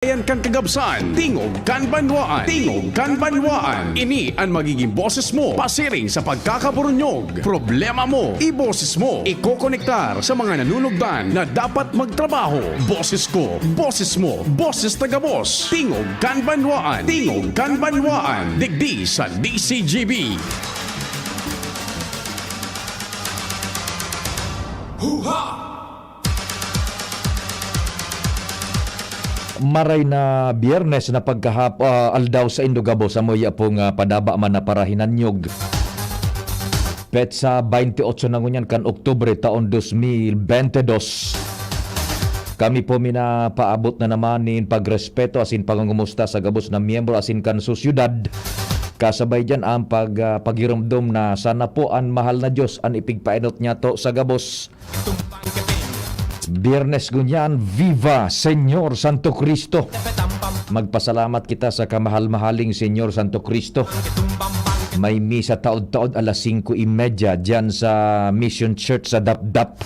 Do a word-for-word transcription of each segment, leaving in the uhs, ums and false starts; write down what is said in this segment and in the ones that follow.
Ayan kan kagabsan, tingog kan banwaan, tingog kan banwaan. Ini an magiging boses mo, pasiring sa pagkakaburunyog. Problema mo, iboses mo. Ikokonektar sa mga nanunugdan na dapat magtrabaho. Boses ko, boses mo, boses na gabos. Tingog kan banwaan, tingog kan banwaan. Digdi sa D C G B. Huha! Maray na Biyernes na pagkahap-, ah, aldaw sa Indogabo, sa muya pong, ah, padaba man na parahinanyog. Petsa twenty-eight na ngunyan kan Oktubre, taon dos mil bente dos. Kami po minapaabot na naman nin pagrespeto asin pangungumusta sa gabos na miyembro asin kan sosyedad. Kasabay diyan ang pag-, ah, pagiromdom na sana po an mahal na Diyos an ipigpaenot niyato sa gabos. Biyernes ngunyan, Viva Señor Santo Cristo! Magpasalamat kita sa kamahal-mahaling Señor Santo Cristo. May misa taod-taod alas singko y media diyan sa Mission Church sa Dapdap.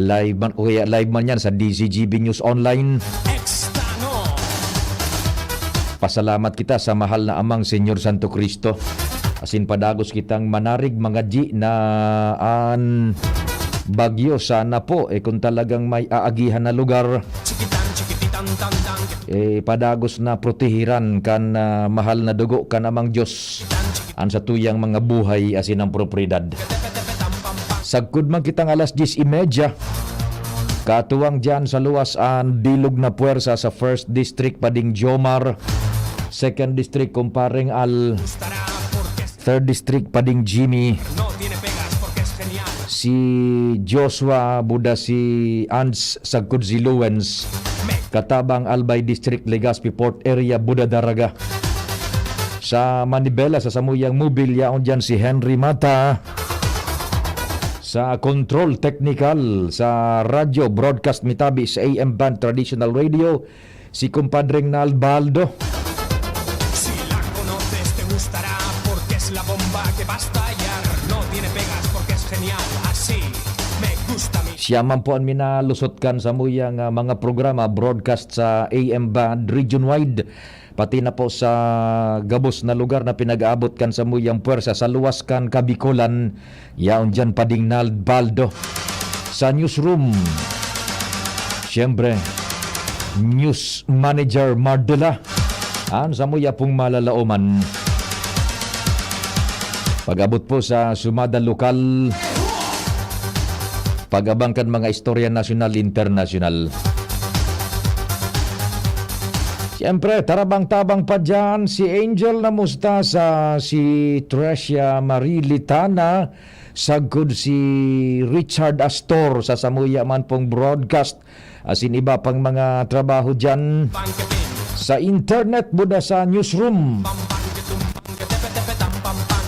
Live man, o kaya live man yan sa D Z G B News Online. Pasalamat kita sa mahal na Amang Señor Santo Cristo. Asin padagos kitang manarig, mga G, na an bagyo sana po, eh, kung talagang may aagihan na lugar, eh, padagos na protehiran kan, ah, mahal na dugo kan Amang Diyos an satuyang mga buhay asin ang propiedad. Sagkod man kitang alas dyes y media, katuwang diyan sa luwas an bilog na puwersa sa First District, Pading Jomar, Second District, Kumpareng Al, Third District, Pading Jimmy, si Joshua, buda si Ans, sagkod si Luwens, katabang Albay District, Legazpi Port Area, buda Daraga. Sa Manibela, sa samuyang mobil, yaon diyan si Henry Mata. Sa control technical, sa radyo broadcast mi tabi sa A M band traditional radio, si Kumpadreng Nald Baldo. Si la conoces te gustará porque es la bomba que va a estallar. No tiene pegas porque es genial, así me gusta a mí. Siya man po an minalusot kan samuyang, ah, mga programa broadcast sa A M band region wide, pati na po sa gabos na lugar na pinag-aabot kan samuyang puwersa sa luwas kan Kabikolan. Yaon diyan, Pading Nald Baldo. Sa newsroom, siyempre, News Manager Mardela, an samuya pong malalaoman. Pag-abot po sa sumada lokal, pag-abang kan mga istorya nasyonal, internasyonal. Siyempre, tarabang-tabang pa diyan si Angel Namusta, sa si Trecia Marie Litana, sagkod si Richard Astor sa samuya man pong broadcast, asin iba pang mga trabaho diyan sa internet, buda sa newsroom.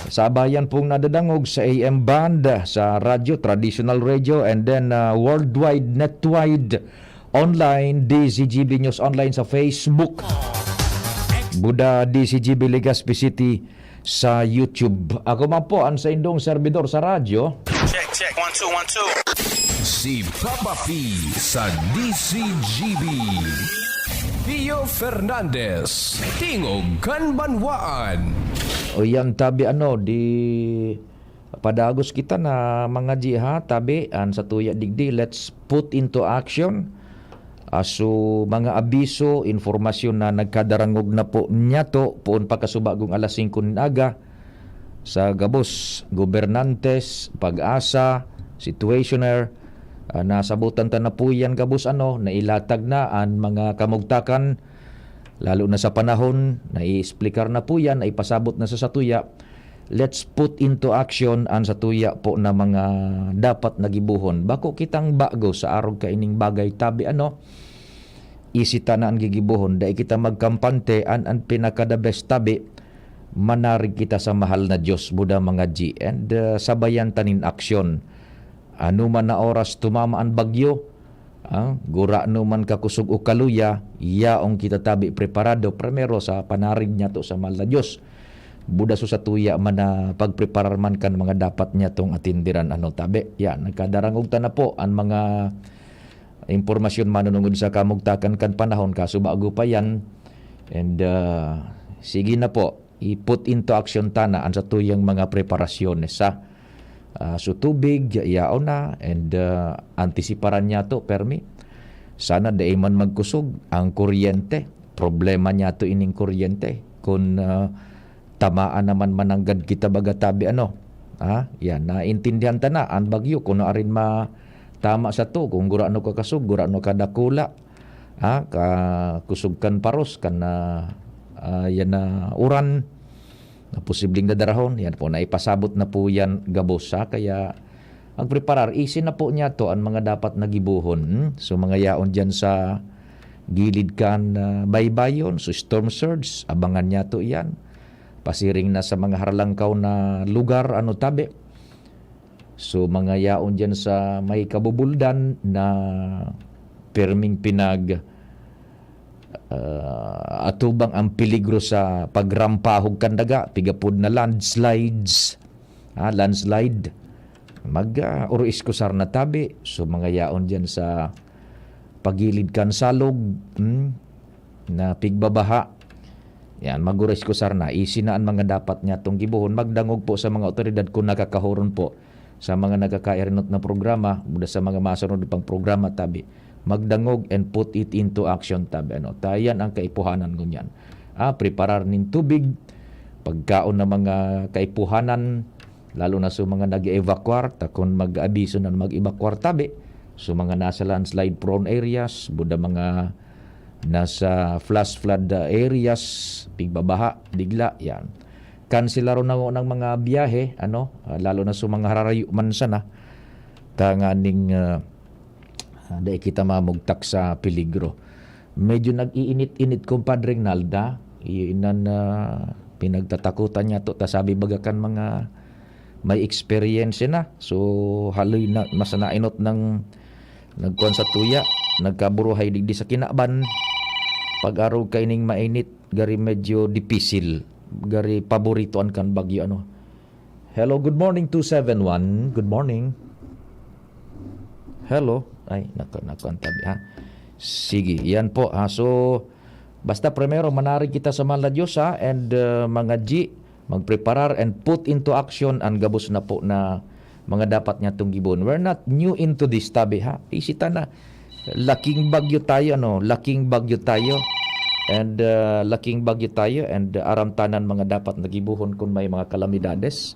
Sabayan pong nadadangog sa A M band, sa radyo, traditional radio, and then, ah, worldwide, netwide, online, D Z G B News Online sa Facebook. Buda D Z G B Legazpi City sa YouTube. Ako man po, ang saindong serbidor sa radyo. Check, check. One, two, one, two. Si Papa P sa D Z G B. Pio Fernandez, Tingog kan Banwaan. O yan, tabi ano, di padagos kita na mga jiha, tabi, an satuya digdi, let's put into action. Aso, mga abiso, impormasyon na nagkadarangog na po niyato, poon pa kasubagong alas singko nin aga, sa gabos, gobernantes, pag-asa, situationer, ah, nasabotan ta na po yan gabos, ano, nailatag na an mga kamugtakan, lalo na sa panahon, naiexplikar na po yan, naipasabot na sa satuya. Let's put into action an satuya po na mga dapat na gibohon. Bako kitang bago sa arog kaining bagay, tabi, ano, isita na an gigibohon. Dai kita magkampante, an, an pinaka-the best, tabi, manarig kita sa mahal na Diyos, buda mga G, and, uh, sabayan ta nin aksyon. Ano man na oras tumama an bagyo, ah, gurano man, kakosog o kaluya, yaon kita tabi preparado primero sa panarig niyato sa mahal na Diyos. Buda so satuya man na pagpreparar man kan mga dapat niyatong atindiran, ano, tabi. Yan, nagkadarangog ta na po an mga impormasyon manunungod sa kamugtakan kan panahon, kaso bago pa yan. And, ah, sige na po, i-put into action ta na an satuyang mga preparasyones, ha. Ah, so tubig, yaon na, and, ah, antisiparan niyato, permi. Sana dai man magkusog ang kuryente. Problema niyato ining kuryente. Kun, ah, tamaan naman mananggad kita baga tabi, ano? Ha? Yan, naintindihan ta na an bagyo, kun arin ma-, tama sato, kung gurano ka kasog, gurano ka dakula, ha? Ka-, kusog kan paros, kan, ah, ah, yan na uran na posibleng dadarahon. Yan po, naipasabot na po yan gabos, ha? Kaya magpreparar, isin na po niyato an mga dapat na gibohon, hmm? So, mga yaon diyan sa gilid kan, ah, baybayon, so storm surge, abangan niyato yan. Pasiring na sa mga haralangkaw na lugar, ano tabi. So, mga yaon diyan sa may kabubuldan na perming pinag, ah, atubang ang peligro sa pagrampahog kan daga, pigapod na landslides, ah, landslide. Mag, ah, oro-iskusar na tabi. So, mga yaon diyan sa pagilid kan salog, hmm, na pigbabaha. Yan, mag-oro-iskusar na. Isin na an mga dapat niyatong gibohon. Magdangog po sa mga otoridad kun nakakahoron po sa mga nagkakairinot na programa, buda sa mga masunod pang programa, tabi. Magdangog and put it into action, tabi. Ano, ta yan ang kaipuhanan ngunyan. Ah, preparar nin tubig, pagkaon ng mga kaipuhanan, lalo na sa mga nag-evacuar, ta kun mag-abiso na mag-evacuar, tabi. So, mga nasa landslide prone areas, buda mga nasa flash flood, ah, areas, pigbabaha, bigla, yan. Kanselaron na ng mga biyahe, ano, ah, lalo na sa mga hararayo man sana, tanganing, ah, ah, dai kita mamugtak sa peligro. Medyo nag-iinit-init, Compadre Rinalda. Iyo inan na pinagtatakutan niyato, ta sabi baga kan mga may experience na. So, haloy na, mas nainot ng nagkuan sa tuya, nagkaburuhay digdi sa kinaban. Pag-arog kaining mainit, gari medyo dipisil. Gari paboritoan kan bagyo, ano. Hello, good morning, two seven one. Good morning. Hello. Ay, naka-, nakuan tabi, ha? Sige, yan po, ha? So, basta primero, manarig kita sa mahal na Diyos, ha? And, uh, mga G, magpreparar and put into action ang gabos na po na mga dapat niya tong gibon. We're not new into this, tabi, ha? Isita na, laking bagyo tayo, ano? Laking bagyo tayo. And, uh, laking bagyo tayo. And, uh, aram tanan mga dapat na gibohon kung may mga kalamidades.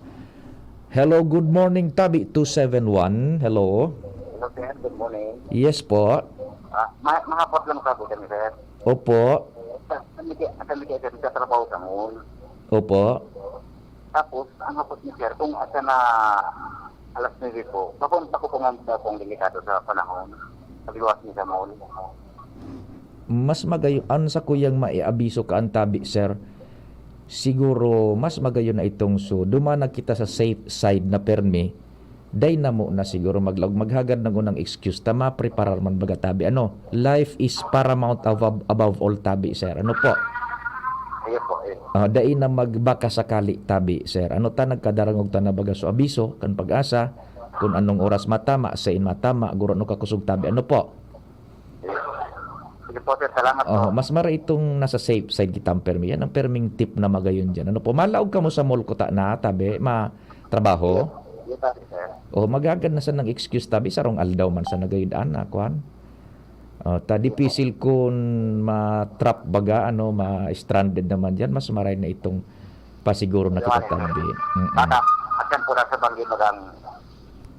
Hello, good morning, tabi two seven one. Hello. Hello, sir. Good morning. Yes po. Ah, ma-, mahapot lang sa akin, sir. Opo. Sa, sa media, sa media, sir, sa trabaho sa mall. Opo. Tapos, ang hapot ni sir, kung asa na alas nuebe po, papunta ko po nga daw pong delikado sa panahon. Sa biwas ni sa mall. Mas magayo-, an sa kuyang maiabiso ka an tabi, sir, siguro mas magayon na itong so, duman na kita sa safe side na permi, dai na mo na siguro maglaog, maghagad ng unang excuse ta, mapreparar man baga tabi. Ano, life is paramount above, above all tabi, sir. Ano po? Iyo po, iyo. Ah, dai na magbaka sakali tabi, sir. Ano ta, nagkadarangog ta na baga so abiso, kan pag-asa, kung anong oras matama, sain matama, guro ano kakusog tabi. Ano po? Sige po, sir. Salamat po. Oh, mas mara itong nasa safe side kitang permi. Yan ang perming tip na magayon dyan. Ano po? Malaog ka mo sa mall ko ta na, tabi, ma-, trabaho? Yes, sir. Oh, maghagad na sa nang excuse tabi, sarong aldaw man sa nagayod ana, kwan. Oh, ta dipisil kun ma-trap baga, ano, ma-stranded naman dyan, mas maray na itong pasiguro na kita tabi. Mm-mm. Baka, akan po na sa banggi magang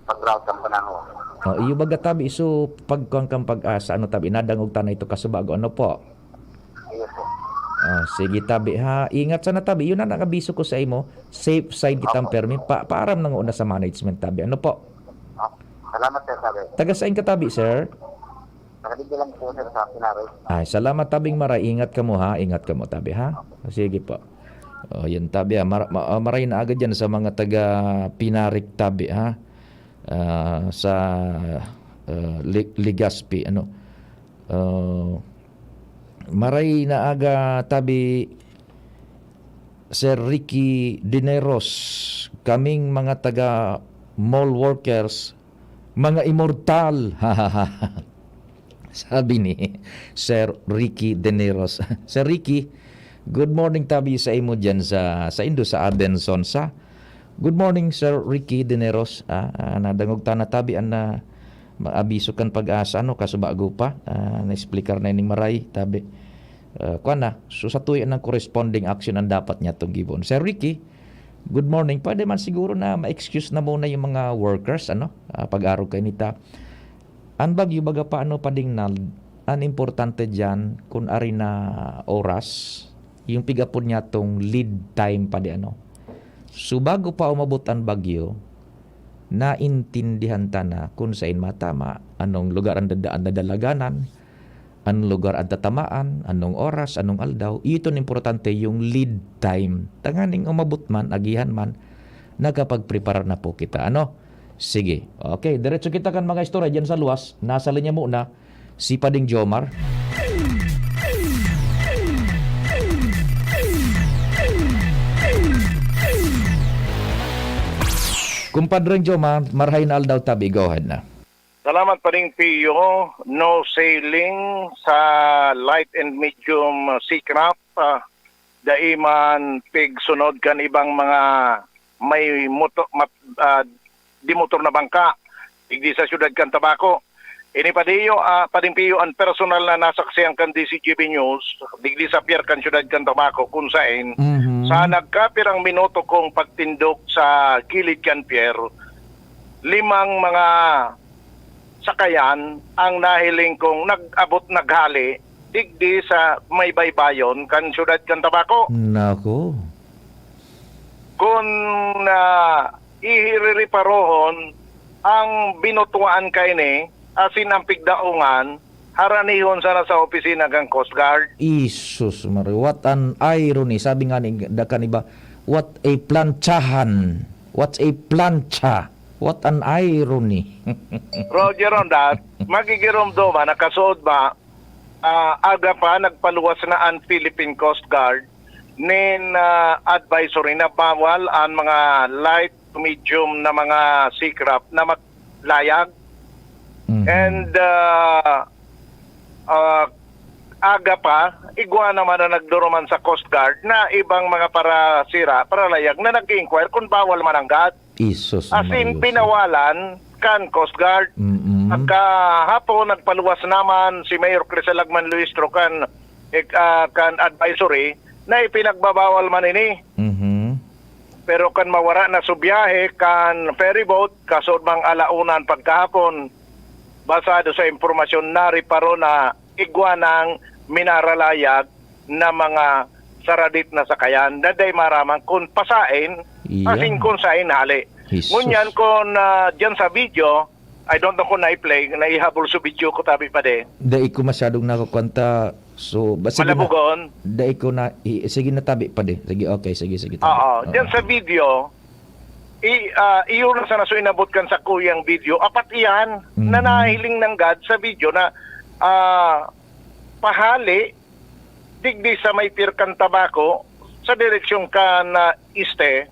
pag-route ang panahon. Oh, iyo baga tabi, so pagkuan kang pag-asa, ano tabi, nadangog ta na ito kasubago, ano po? Iyo po. Oh, sige tabi ha. Ingat sana tabi. Yun ang abiso ko sa imo. Safe side kitang Opo. permi. Pa paaram na nga una sa management tabi. Ano po? Ah, salamat, sir, tabi. Taga saan ka tabi, sir? Taga dito lang po, sir, sa Pinares. Ay, salamat tabing maray. Ingat kamo ha. Ingat kamo tabi ha. Sige po. Oh, yun tabi ha. Mar- ma- ah, maray na agad yan sa mga taga Pinarik tabi ha. Ah, sa ah, Li- Legazpi, ano. Ah, maray na aga tabi, Sir Ricky Dineros, kaming mga taga mall workers, mga immortal. Sabi ni Sir Ricky Deneros. Sir Ricky, good morning tabi sa imo diyan sa, sa indo sa Abenson sa. Good morning, Sir Ricky Deneros. Ah, ah, nadangog ta na tabi an, ah, ma-, abiso kan Pag-asa, ano, kaso bago pa, ah, na-explicar na ining maray, tabi. Ah, kuwan na, so sa tuya ng corresponding action ang dapat niya itong gibon. Sir Ricky, good morning. Pwede man siguro na ma-excuse na muna yung mga workers, ano, ah, pag-arog kayo nita. An bagyo, baga pa, ano, padingnal, an importante diyan, kun ari na oras, yung pigapon niya tong lead time pa di, ano. So, bago pa umabot an bagyo, naintindihan ta na kun sain matama, anong lugar ang dadaan na dalaganan, anong lugar ang tatamaan, anong oras, anong aldaw. Iton importante, yung lead time. Tanganing umabot man, agihan man, nakapagprepara na po kita. Ano? Sige. Okay, diretso kita kan mga istorya dyan sa luwas. Nasa linya muna si Pading Jomar. Kumpadreng Jomar, marahay na aldaw tabi. Go ahead na. Salamat, Pading Pio. No sailing sa light and medium, uh, seacraft. Ah, dai man pigsunod kan ibang mga may moto-, mat-, ah, di motor na bangka digdi sa siyudad kan Tabaco. Ini pa diyo, ah, Pading Pio, an personal na nasaksihan kan D C G B News digdi sa pier kan siyudad kan Tabaco, kun sain, Mhm. sa nagkapirang minuto kong pagtindog sa gilid kan pier, limang mga sakayan ang nahiling kong nag-abot naghali digdi sa may baybayon kan siyudad kan Tabaco. Nako. Kun, ah, ihirereparohon ang binutuan kaini, asin ang pigdaongan, haranihon sana sa opisina kan Coast Guard. Isus Maria, what an irony. Sabi nga ni, da kan iba, "What a plantsahan. What's a plancha? What an irony." Roger on that. Magigiromdoman, nakasuod ba, ah, aga pa, nagpaluwas na an Philippine Coast Guard nin, ah, advisory na bawal an mga light to medium na mga seacraft na maglayag. Mhm. And, ah, ah, aga pa, igwa naman na nagduruman sa Coast Guard na ibang mga parasira, paralayag na nag-inquire kung bawal man ang gat. Isus As in, Maria. Pinawalan kan Coast Guard. Mm-mm. Pagkahapon, nagpaluwas naman si Mayor Crisalagman Luistro kan, eh, ah, kan advisory na ipinagbabawal man ini. Mhm. Pero kan mawara na sa biyahe kan ferryboat, kasod mang alaunan pagkahapon, basado sa impormasyon na riparo na igwa nang minaralayag na mga saradit na sakayan na dai maraman kun pasain, Iya. asin kun sain hali. Jesus. Ngunyan kun, ah, diyan sa video, I don't know kung na-play, naihabol sa video ko, tabi pa din. Dai ko masyadong nakukwanta. So, ba-, sige na. Malabugon. Dai ko na, i-, sige na tabi pa din. Sige, okay, sige, sige, tabi. Oo, Oo. Diyan sa video, i-, ah, iyon na sana so inabot kan sa kuyang video. Apat iyan na Mhm. nahiling ng gad sa video na, ah, pahali digdi sa may pier kan Tabaco, sa direksyon kan, ah, este,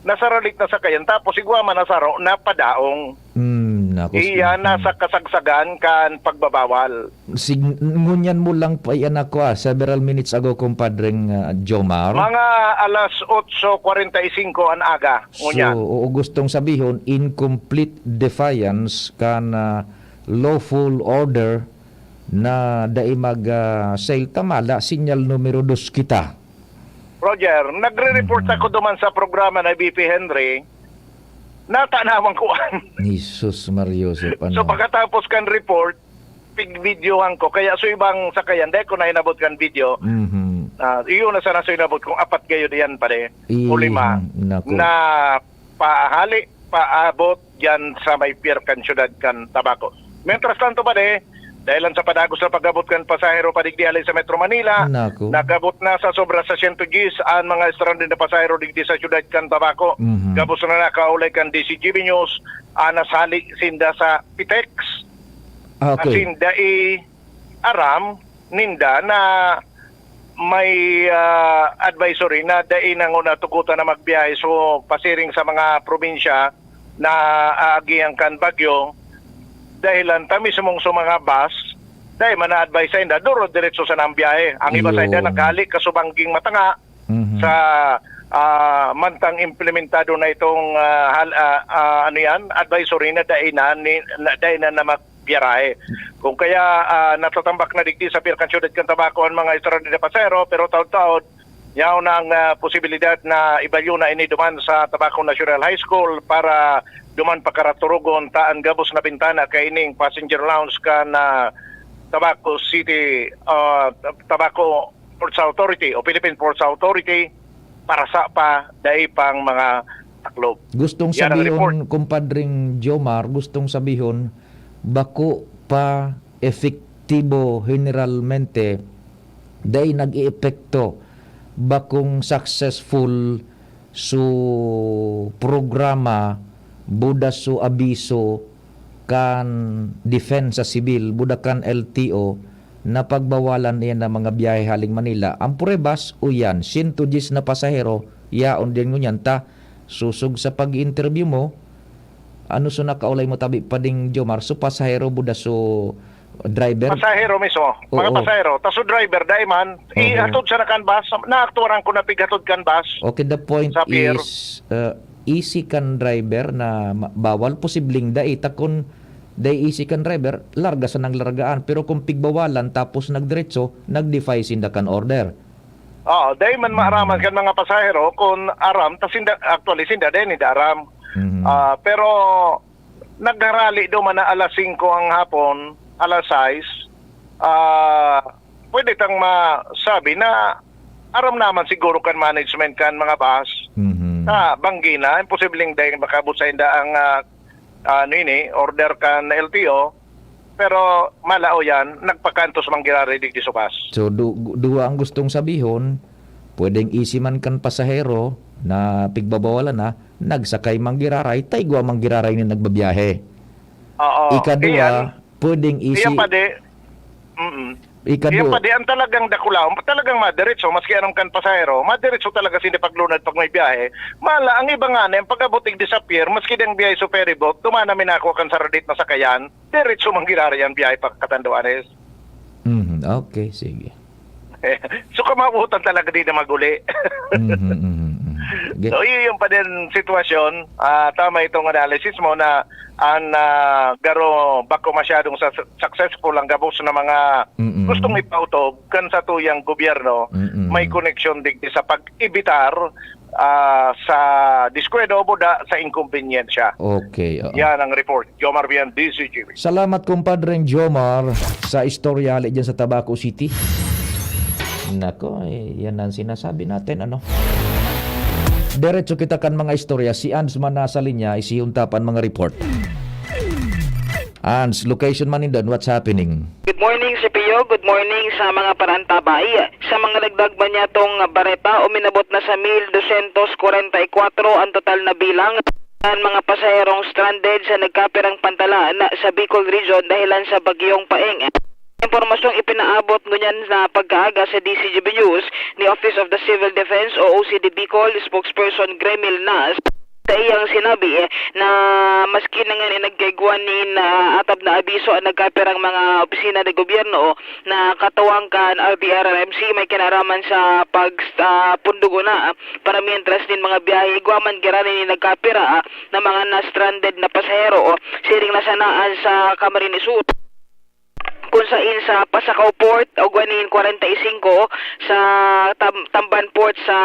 nasaralit na sakayan, tapos igwa man nasaro na padaong. Hmm, naku, Iya sige. nasa kasagsagan kan pagbabawal. Sig-, ngunyan mo lang pa iyan ako, ah, several minutes ago, kumpadreng, ah, Jomar. Mga alas otso kwarenta y singko an aga, ngunyan. So, oo, gustong sabihon, in complete defiance kan, ah, lawful order na dai mag, ah, sail ta mala, sinyal numero dos kita. Roger, nagre-report Mhm. ako duman sa programa na B P Henry, natanawan ko an. Jesus Maria Joseph, So, ano? pagkatapos kan report, pig-videohan ko. Kaya so ibang sakayan, dai ko na inabot kan video. Mhm. Ah, iyon na sana so inabot kung apat gayod iyan, pare. I-, O lima. Naku. Na pahali, paabot diyan sa may pier kan siyudad kan Tabaco. Mientras tanto, pare, dahilan sa padagos na pag-abot kan pasahero padigdi hali sa Metro Manila, Naku. nag-abot na sa sobra sa siyento diyes an mga stranded na pasahero digdi sa siyudad kan Tabaco. Mhm. Gabos na nakaulay kan D C G B News, anas hali sinda sa Pitex. Ah, okay. Asin dai aram ninda na may, ah, advisory na dai na nguna tugotan na magbiyahe. So, pasiring sa mga probinsya na aagihan kan bagyo, dahilan ta mismong sa mga bus, dai man na-advise sa inda, duro diretso sa nang biyahe. Ang iba sa inda Yun. naghali kasubangging matanga Mhm. sa, ah, mantang implementado na itong, ah, hal-, ah, ah, ano yan, advisory na dai na ni, na, dai na na magbiyahe. Kung kaya, ah, natatambak na digdi sa pier kan siyudad kan Tabaco ang mga stranded na pasahero, pero taod-taod, yaon ang, ah, posibilidad na ibalyo na ini duman sa Tabaco National High School para duman pakaraturugon ta an gabos na bintana kaining passenger lounge kan, ah, Tabaco City, ah, Tabaco Ports Authority o Philippine Ports Authority para sa pa dai pang mga taklob. Gustong Yan ang report. sabihon, Kumpadring Jomar, gustong sabihon, bako pa epektibo generalmente, dai nag-eepekto, bakong successful su programa, buda su abiso kan Depensa Sibil, buda kan L T O, na pagbawalan iyan na mga biyahe haling Manila. Ang pruebas, uyan, siyento dyes na pasahero, yaon din ngunyan ta. Sosog sa pag-interview mo, ano su nakaulay mo tabi pa ding Jomar? Su pasahero, buda su driver? Pasahero mismo. Mga Oo. pasahero. Ta su driver, dai man. Oo. Ihatod sa nakan bus, naaktuaran ko na pighatod kan bus. Okay, the point Sa pier. is, uh, easy kan driver na ma-, bawal, posibleng dai. Ta kun dai easy kan driver, larga sa nang largaan. Pero kung pigbawalan tapos nagdiretso, nag-defy sinda kan order. Oo, dai man maaraman Mhm. kan mga pasahero kun aram, ta sinda, actually, sinda dai ninda aram. Mhm. Ah, pero nagharali duman na alas singko ang hapon, alas sais, ah, pwede tang masabi na aram naman siguro kan management kan mga bus Mhm. na banggi na, imposibleng dai makaabot sa inda ang, ah, ah, ano ini, order kan L T O, pero malao yan, nagpakantos man giraray digdi sa bus. So, du-, duwa ang gustong sabihon, pwedeng easy man kan pasahero na pigbabawalan na, nagsakay man giraray, ta igwa man giraray na nagbabiyahe. Oo. Ikadwa, Iyan, pwedeng easy iyan pa di, mm. Ikadwa. Iyan pa di, ang talagang dakula, ang talagang madiretso, maski anong kan pasahero, madiretso talaga sini paglunad pag may biyahe. Mala, ang iba nga na, yung pag-abot digdi sa pier, maski di ang biyahe sa ferry boat, dumana minako kan saradit na sakayan, diretso man giraray ang biyahe pa Catanduanes. Mhm, okay, sige. So, kamawotan talaga di na maguli. Mhm, mhm, mhm. Ge- So, iyo yung pa din sitwasyon. Ah, tama itong analysis mo na ang, ah, garo bako masyadong sa-, successful ang gabos na mga Mm-mm. gustong ipautob kan satuyang gobyerno, Mm-mm. may koneksyon digdi sa pag-evitar, ah, sa diskwento o buda sa inkompenyensya. Okay, oo. Yan ang report. Jomar Vian, D Z G B. Salamat, Kumpadreng Jomar, sa istorya hali dyan sa Tabaco City. Nako, eh, yan ang sinasabi natin, ano? Diretso kita kan mga istorya. Si Ans man nasa linya, isihon ta pa an mga report. Ans, location man nindo, what's happening? Good morning, C P O. Good morning sa mga parantabay. Sa mga dagdag man niyatong bareta, uminabot na sa mil dosyentos kwarenta y kwatro ang total na bilang kan mga pasaherong stranded sa nagkapirang pantalan sa Bicol Region dahilan sa Bagyong Paeng. Impormasyong ipinaabot ngunyan na pagkaaga sa D Z G B News ni Office of the Civil Defense o O C D Bicol spokesperson Gremil Nas, sa iyang sinabi, eh, na maski na nga ni nagkaigwa nin, ah, atab na abiso ang nagkapirang mga opisina ng gobyerno na katuwang kan R D R R M C may kinaraman sa pag-, ah, pundog una, ah, para mientras nin mga biyahe, igwa man giraray ni nagkapira, ah, na mga na-stranded na pasahero, oh, siring na sanaan sa Camarines Sur. Kun sain sa Pasacao Port, igwa nin kwarenta y singko, sa Tam-, Tamban Port sa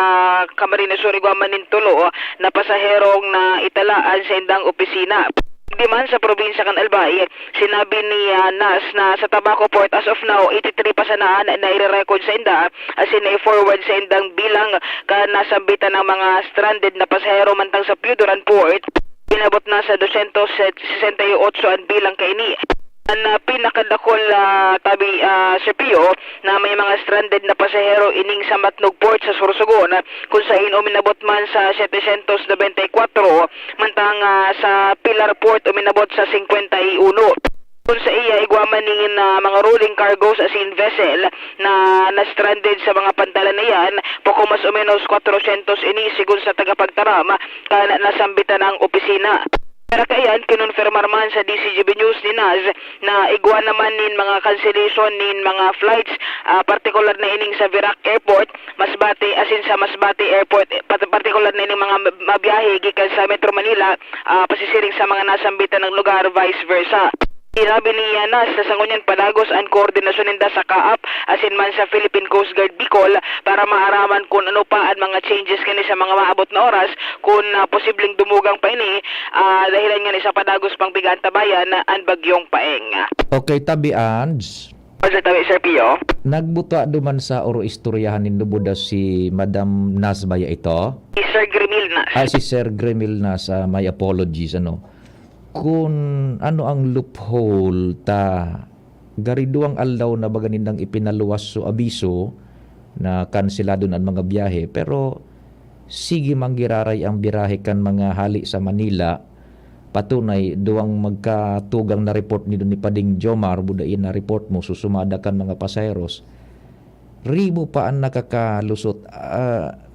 Camarines Sur, igwa man nin tulo na pasaherong naitalaan sa indang opisina. Di man sa probinsya kan Albay, sinabi ni, ah, Nas na sa Tabaco Port, as of now, eighty-three pa sanaan na ire-record sa inda, asin na i-forward sa indang bilang kan nasambitan ng mga stranded na pasahero, mantang sa Pio Duran Port, inabot na sa dosyentos sesenta y otso an bilang kaini. An, ah, pinakadakul, ah, tabi, ah, C P O na may mga stranded na pasahero ining sa Matnog Port sa Sorsogon, kun sain uminabot man sa setecientos nobenta y kwatro, mantang, ah, sa Pilar Port uminabot sa singkwenta y uno. Kun sa iya, igwa man nin, ah, mga rolling cargos asin vessel na na-stranded sa mga pantalan na iyan, poko mas o menos kwatrosyentos ini, sigon sa tagapagtaram kan nasambitan na opisina. Para kaiyan, kinonfirmar man sa D Z G B News ni Nas na igwa naman nin mga cancellation nin mga flights, ah, partikular na ining sa Virac Airport, Masbate, asin sa Masbate Airport, eh, pat-, partikular na ining mga mab-, mabiyahe gikan sa Metro Manila, ah, pasisiring sa mga nasambitan na lugar, vice versa. Sinabi ni Nas na sa ngunyan padagos an koordinasyon ninda sa CAAP asin man sa Philippine Coast Guard Bicol para maaraman kun ano pa an mga changes kani sa mga maabot na oras, kun, ah, posibleng dumugang pa ini, ah, dahilan ngani sa padagos pang pig-aantabayan an Bagyong Paeng. Okay, Tabi Ange. Sir Tabi, Sir Pio. Nagbutwa duman sa oro istoryahan nindo buda si Madam Nas baya ito? Si Sir Grimil Nas. Ah, si Sir Grimil Nas, ah, my apologies, ano. Kun ano ang loophole ta gari duwang aldaw na baga nindang ipinaluwas so abiso na kanselado na an mga biyahe, pero sige man giraray ang birahe kan mga hale sa Manila, patunay duwang magkatugang na report nindo ni Pading Jomar, buda iyan na report mo, susumada kan mga pasaheros. Ribo pa an nakakalusot. Ah,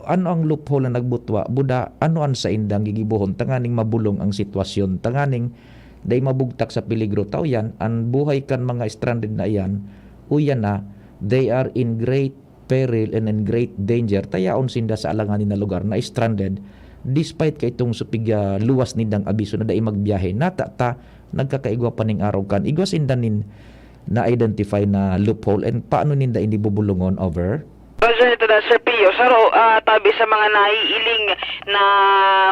ano ang loophole na nagbutwa? Buda, ano an saindang gigibohon tanganing mabulong ang sitwasyon, tanganing dai mabugtak sa peligro? Tao yan, an buhay kan mga stranded na iyan, uyan na, they are in great peril and in great danger. Tayaon sinda sa alanganin na lugar na stranded, despite kaitong supig, ah, luwas nindang abiso na dai magbiyahe. Nata ta, nagkakaigwa pa ning araw kan igwa sinda nin na-identify na loophole, and paano ninda ini bubulungon? Over. Roger, ito na, Sir Pio. Saro, ah, tabi sa mga naiiling na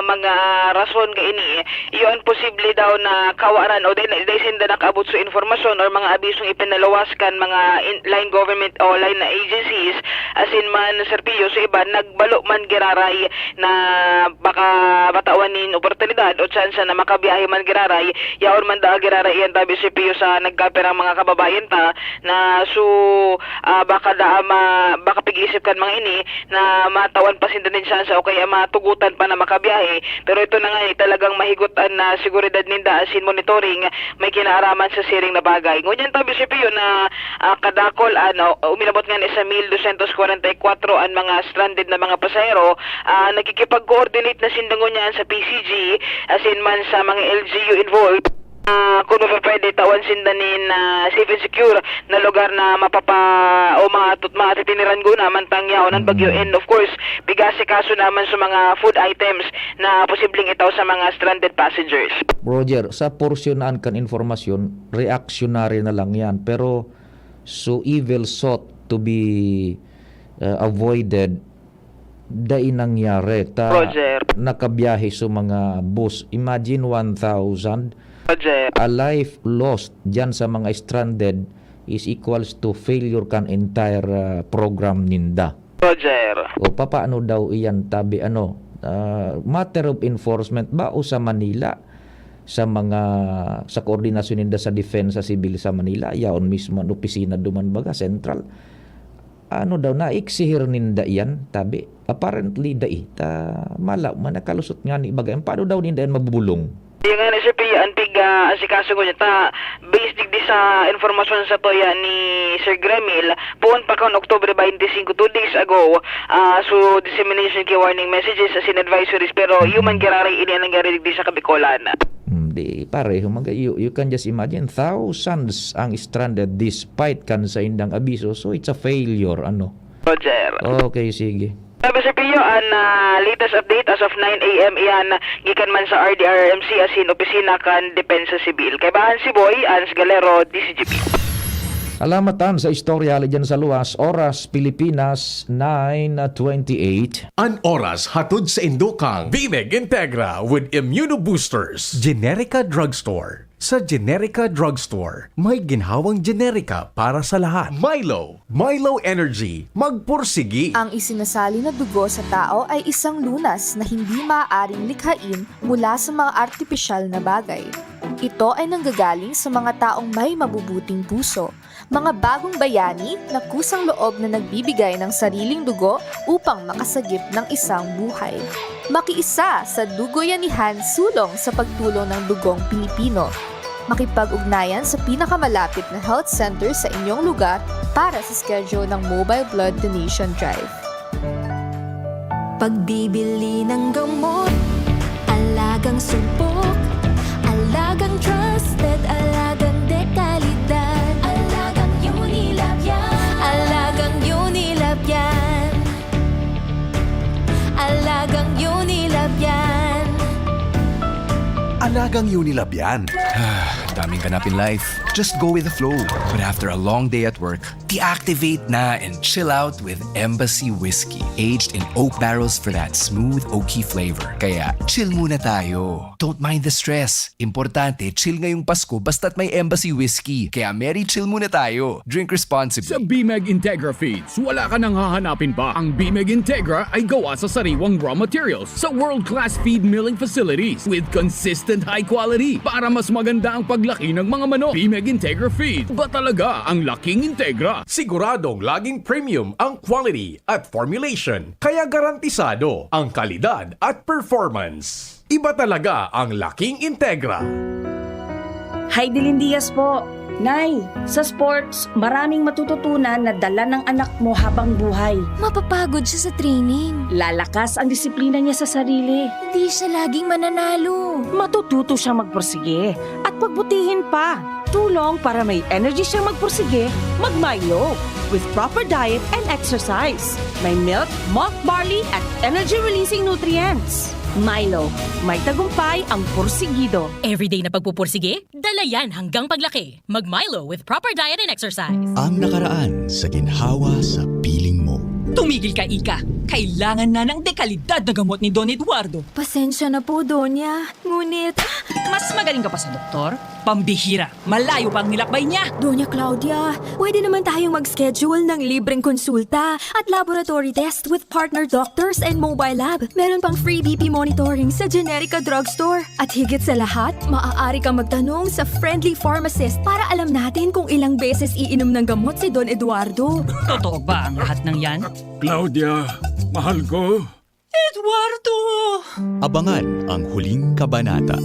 mga rason kaini, iyo an posible daw na kawaran o dai, dai sinda nakaabot sa informasyon or mga abisong ipinaluwas kan mga in, line government o line na agencies, asin man, Sir Pio, sa iba, nagbalo man giraray na baka matawan nin oportunidad o tsansa na makabiyahe man giraray, yaon man daa giraray iyan tabi, Sir Pio, sa nagkapirang mga kababayan ta na so, ah, baka daa ma-, baka pig-isip kan mga ini na matawan pa sinda nin tsansa o kaya matugutan pa na makabiyahe. Pero ito na nga, eh, talagang mahigot an, ah, seguridad ninda asin monitoring may kinaaraman sa siring na bagay. Ngunyan tabi, Sir Pio, na, ah, kadakol, ano, uminabot nga ni sa mil dosyentos kwarenta y kwatro an mga stranded na mga pasahero, ah, nakikipag-coordinate na sinda ngunyan sa P C G, asin man sa mga L G U involved. Ah, kung mapapwede, tawan sinda nin, ah, safe and secure na lugar na mapapa-, o matut-, matitiniran guna mantang yaon an bagyo. Mm. And of course, pig-aasikaso naman sa mga food items na posibleng itaw sa mga stranded passengers. Roger, sa porsyon na an kan informasyon, reactionary na lang yan. Pero so evil sought to be, uh, avoided, dai nangyari. Ta Roger. Nakabiyahe so mga bus. Imagine one thousand. Roger. A life lost diyan sa mga stranded is equals to failure kan entire, uh, program ninda. Roger. O papaano daw iyan tabi, ano, ah, matter of enforcement ba o sa Manila, sa mga, sa koordinasyon ninda sa depensa sibil sa Manila, yaon mismo an opisina duman baga, sentral? Ano daw, naeksihir ninda iyan, tabi? Apparently, dai. Ta, mala, man nakalusot ngani baga. Paano daw ninda iyan mabubulong? Yung nga ni Sir Pio, an pig, ah, asikaso ko niya, ta, based digdi sa informasyon sa toya ni Sir Gremil, poon pa kan October twenty-five, two days ago, ah, so dissemination ki warning messages asin advisories, pero human giraray ini an nangyari digdi sa Kabikolan. Hmm, di, pareho, mag-, you, you can just imagine, thousands ang stranded despite kan saindang abiso, so it's a failure, ano? Roger. Okay, sige. Sabi, Sir Pio, an, ah, latest update as of nine A M iyan, gikan man sa R D R R M C asin opisina kan Depensa Sibil. Kaibahan si Boy, Ans Galero, D Z G P. Alamatan sa istorya, hali dyan sa luwas, oras, Pilipinas, nine twenty-eight. An oras hatod sa indokang Bimig Integra with Immunoboosters. Generica Drugstore. Sa Generica Drugstore, may ginhawang generika para sa lahat. Milo, Milo Energy, magpursigi. Ang isinasali na dugo sa tao ay isang lunas na hindi maaaring likhain mula sa mga artipisyal na bagay. Ito ay nanggagaling sa mga taong may mabubuting puso, mga bagong bayani na kusang loob na nagbibigay ng sariling dugo upang makasagip ng isang buhay. Makiisa sa Dugoyanihan Sulong sa pagtulong ng dugong Pilipino. Makipag-ugnayan sa pinakamalapit na health center sa inyong lugar para sa schedule ng Mobile Blood Donation Drive. Pagbibili ng gamot, alagang supot, Alagang trusted, alagang de kalidad. Alagang Unilab yan. Alagang Unilab yan. Alagang Unilab yan. Alagang Unilab yan. Daming ganap in life. Just go with the flow. But after a long day at work, deactivate na and chill out with Embassy Whiskey. Aged in oak barrels for that smooth, oaky flavor. Kaya, chill muna tayo. Don't mind the stress. Importante, chill ngayong Pasko basta't may Embassy Whiskey. Kaya Merry Chill muna tayo. Drink responsibly. Sa Bimeg Integra Feeds, wala ka nang hahanapin pa. Ang Bimeg Integra ay gawa sa sariwang raw materials sa world-class feed milling facilities with consistent high quality para mas maganda ang paglaki ng mga manok. Bimeg Integra Feeds, ba talaga ang laking Integra? Siguradong laging premium ang quality at formulation, kaya garantisado ang kalidad at performance. Iba talaga ang laking Integra. Hi, Dilin Diaz po. Nay, sa sports, maraming matututunan na dala ng anak mo habang buhay. Mapapagod siya sa training. Lalakas ang disiplina niya sa sarili. Hindi siya laging mananalo. Matututo siyang magpursige at pagbutihin pa. Tulong para may energy siyang magpursige, mag-Milo. With proper diet and exercise. May milk, malt barley at energy-releasing nutrients. Milo, may tagumpay ang pursigido. Everyday na pagpupursige, dala yan hanggang paglaki. Mag-Milo with proper diet and exercise. Ang nakaraan sa ginhawa sa piling mo. Tumigil ka, Ika. Kailangan na ng dekalidad na gamot ni Don Eduardo. Pasensya na po, Donya. Ngunit, Mas magaling ka pa sa doktor? Pambihira. Malayo pa ang nilakbay niya. Donya Claudia, pwede naman tayong mag-schedule ng libreng konsulta at laboratory test with partner doctors and mobile lab. Meron pang free B P monitoring sa Generica Drugstore. At higit sa lahat, maaari kang magtanong sa friendly pharmacist para alam natin kung ilang beses iinom ng gamot si Don Eduardo. Totoo ba ang lahat ng yan? Claudia, mahal ko. Eduardo! Abangan ang huling kabanata.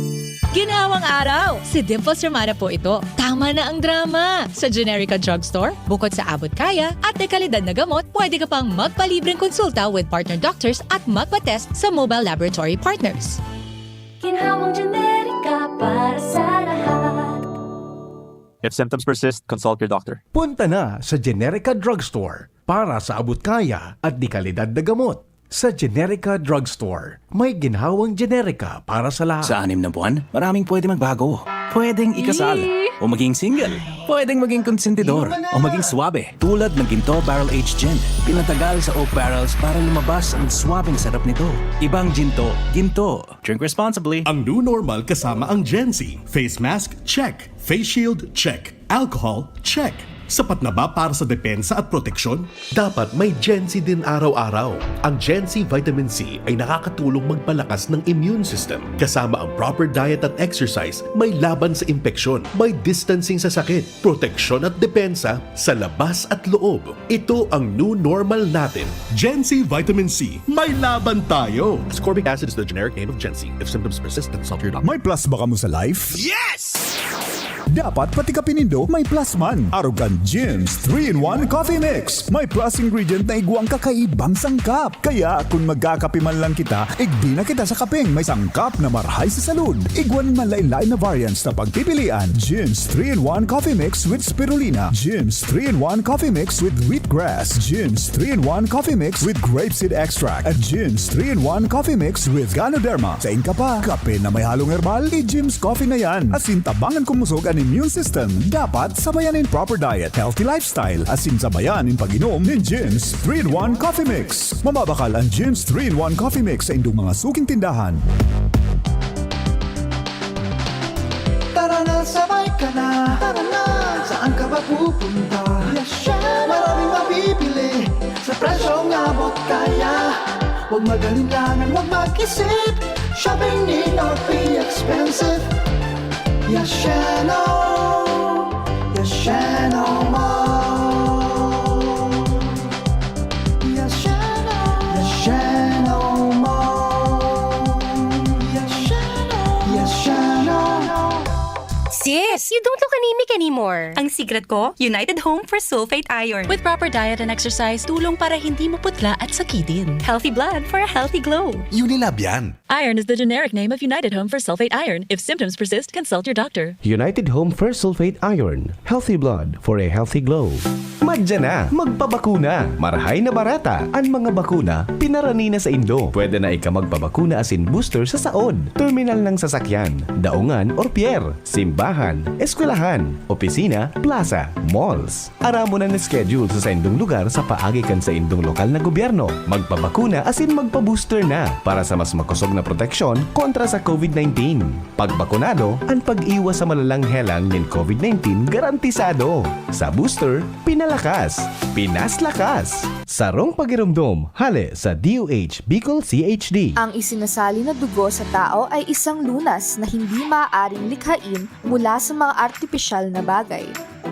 Ginhawang araw! Si Dimples Romana po ito. Tama na ang drama! Sa Generica Drugstore, bukod sa abot kaya at dekalidad na gamot, pwede ka pang magpalibreng konsulta with partner doctors at magpa-test sa mobile laboratory partners. Ginhawang Generica para sa lahat. If symptoms persist, consult your doctor. Punta na sa Generica Drugstore para sa abot kaya at dekalidad na gamot. Sa Generica Drugstore, may ginhawang Generica para sa lahat. Sa anim na buwan, maraming pwede magbago. Pwedeng ikasal o maging single. Pwedeng maging konsentidor o maging swabe. Tulad ng Ginto Barrel Aged Gin. Pinatagal sa oak barrels para lumabas ang swabeng sarap nito. Ibang Ginto, Ginto. Drink responsibly. Ang new normal kasama ang Gen Z. Face mask, check. Face shield, check. Alcohol, check. Sapat na ba para sa depensa at proteksyon? Dapat may Gen Z din araw-araw. Ang Gen Z Vitamin C ay nakakatulong magpalakas ng immune system. Kasama ang proper diet at exercise, may laban sa impeksyon, may distancing sa sakit, proteksyon at depensa sa labas at loob. Ito ang new normal natin. Gen Z Vitamin C, may laban tayo! Ascorbic acid is the generic name of Gen Z. If symptoms persist, consult your doctor. May plus ba kamo sa life? Yes! Dapat pati kape nindo may plus man. Arog kan Jim's three-in-one Coffee Mix. May plus ingredient na igwang kakaibang sangkap. Kaya kung magkakape man lang kita, igdi na kita sa kapeng may sangkap na marhay sa salud. Igwa nin manlain-lain na variants na pagpipilian. Jim's three-in-one Coffee Mix with Spirulina. Jim's three-in-one Coffee Mix with Wheatgrass. Jim's three-in-one Coffee Mix with Grapeseed Extract. At Jim's three-in-one Coffee Mix with Ganoderma. Sain ka pa? Kape na may halong herbal? I-Jim's Coffee na yan. Asin tabangan kumusog an immune system. Dapat sabayan nin proper diet, healthy lifestyle. Asin sabayan nin pag-inom nin Jim's three-in-one Coffee Mix. Mamabakal an Jim's three-in-one Coffee Mix sa indong mga suking tindahan. Tara na, sabay ka na. Tara na. Saan ka ba pupunta? Yes, chef. Maraming mabibili sa presyong abot kaya. Huwag mag-alinlangan, huwag mag-isip. Shopping need not be expensive. Yes, Sheno. Yes, Sheno Mall. Yes, Sheno. Yes, Sheno Mall. Yes, Sheno. Yes, Sheno. Sis, you don't look anemic anymore. Ang secret ko, United Home for Sulfate Iron. With proper diet and exercise, tulong para hindi maputla at sakitin. Healthy blood for a healthy glow. Unilab yan. Iron is the generic name of United Home for Sulfate Iron. If symptoms persist, consult your doctor. United Home for Sulfate Iron. Healthy blood for a healthy glow. Madya na! Magpabakuna! Marahay na barata! An mga bakuna, pinarani na saindo. Pwede na ika magpabakuna asin booster sa saod, terminal ng sasakyan, daungan or pier, simbahan, eskwelahan, opisina, plaza, malls. Aramon an schedule sa saindong lugar sa paagi kan saindong lokal na gobyerno. Magpabakuna asin magpa-booster na para sa mas makosog na proteksyon kontra sa COVID nineteen. Pagbakunado, an pag-iwas sa malalang helang nin COVID nineteen garantisado. Sa booster, pinalakas, pinaslakas. Sarong pagiromdom, hale sa D O H Bicol C H D. Ang isinasali na dugo sa tao ay isang lunas na hindi maaaring likhain mula sa mga artipisyal na bagay.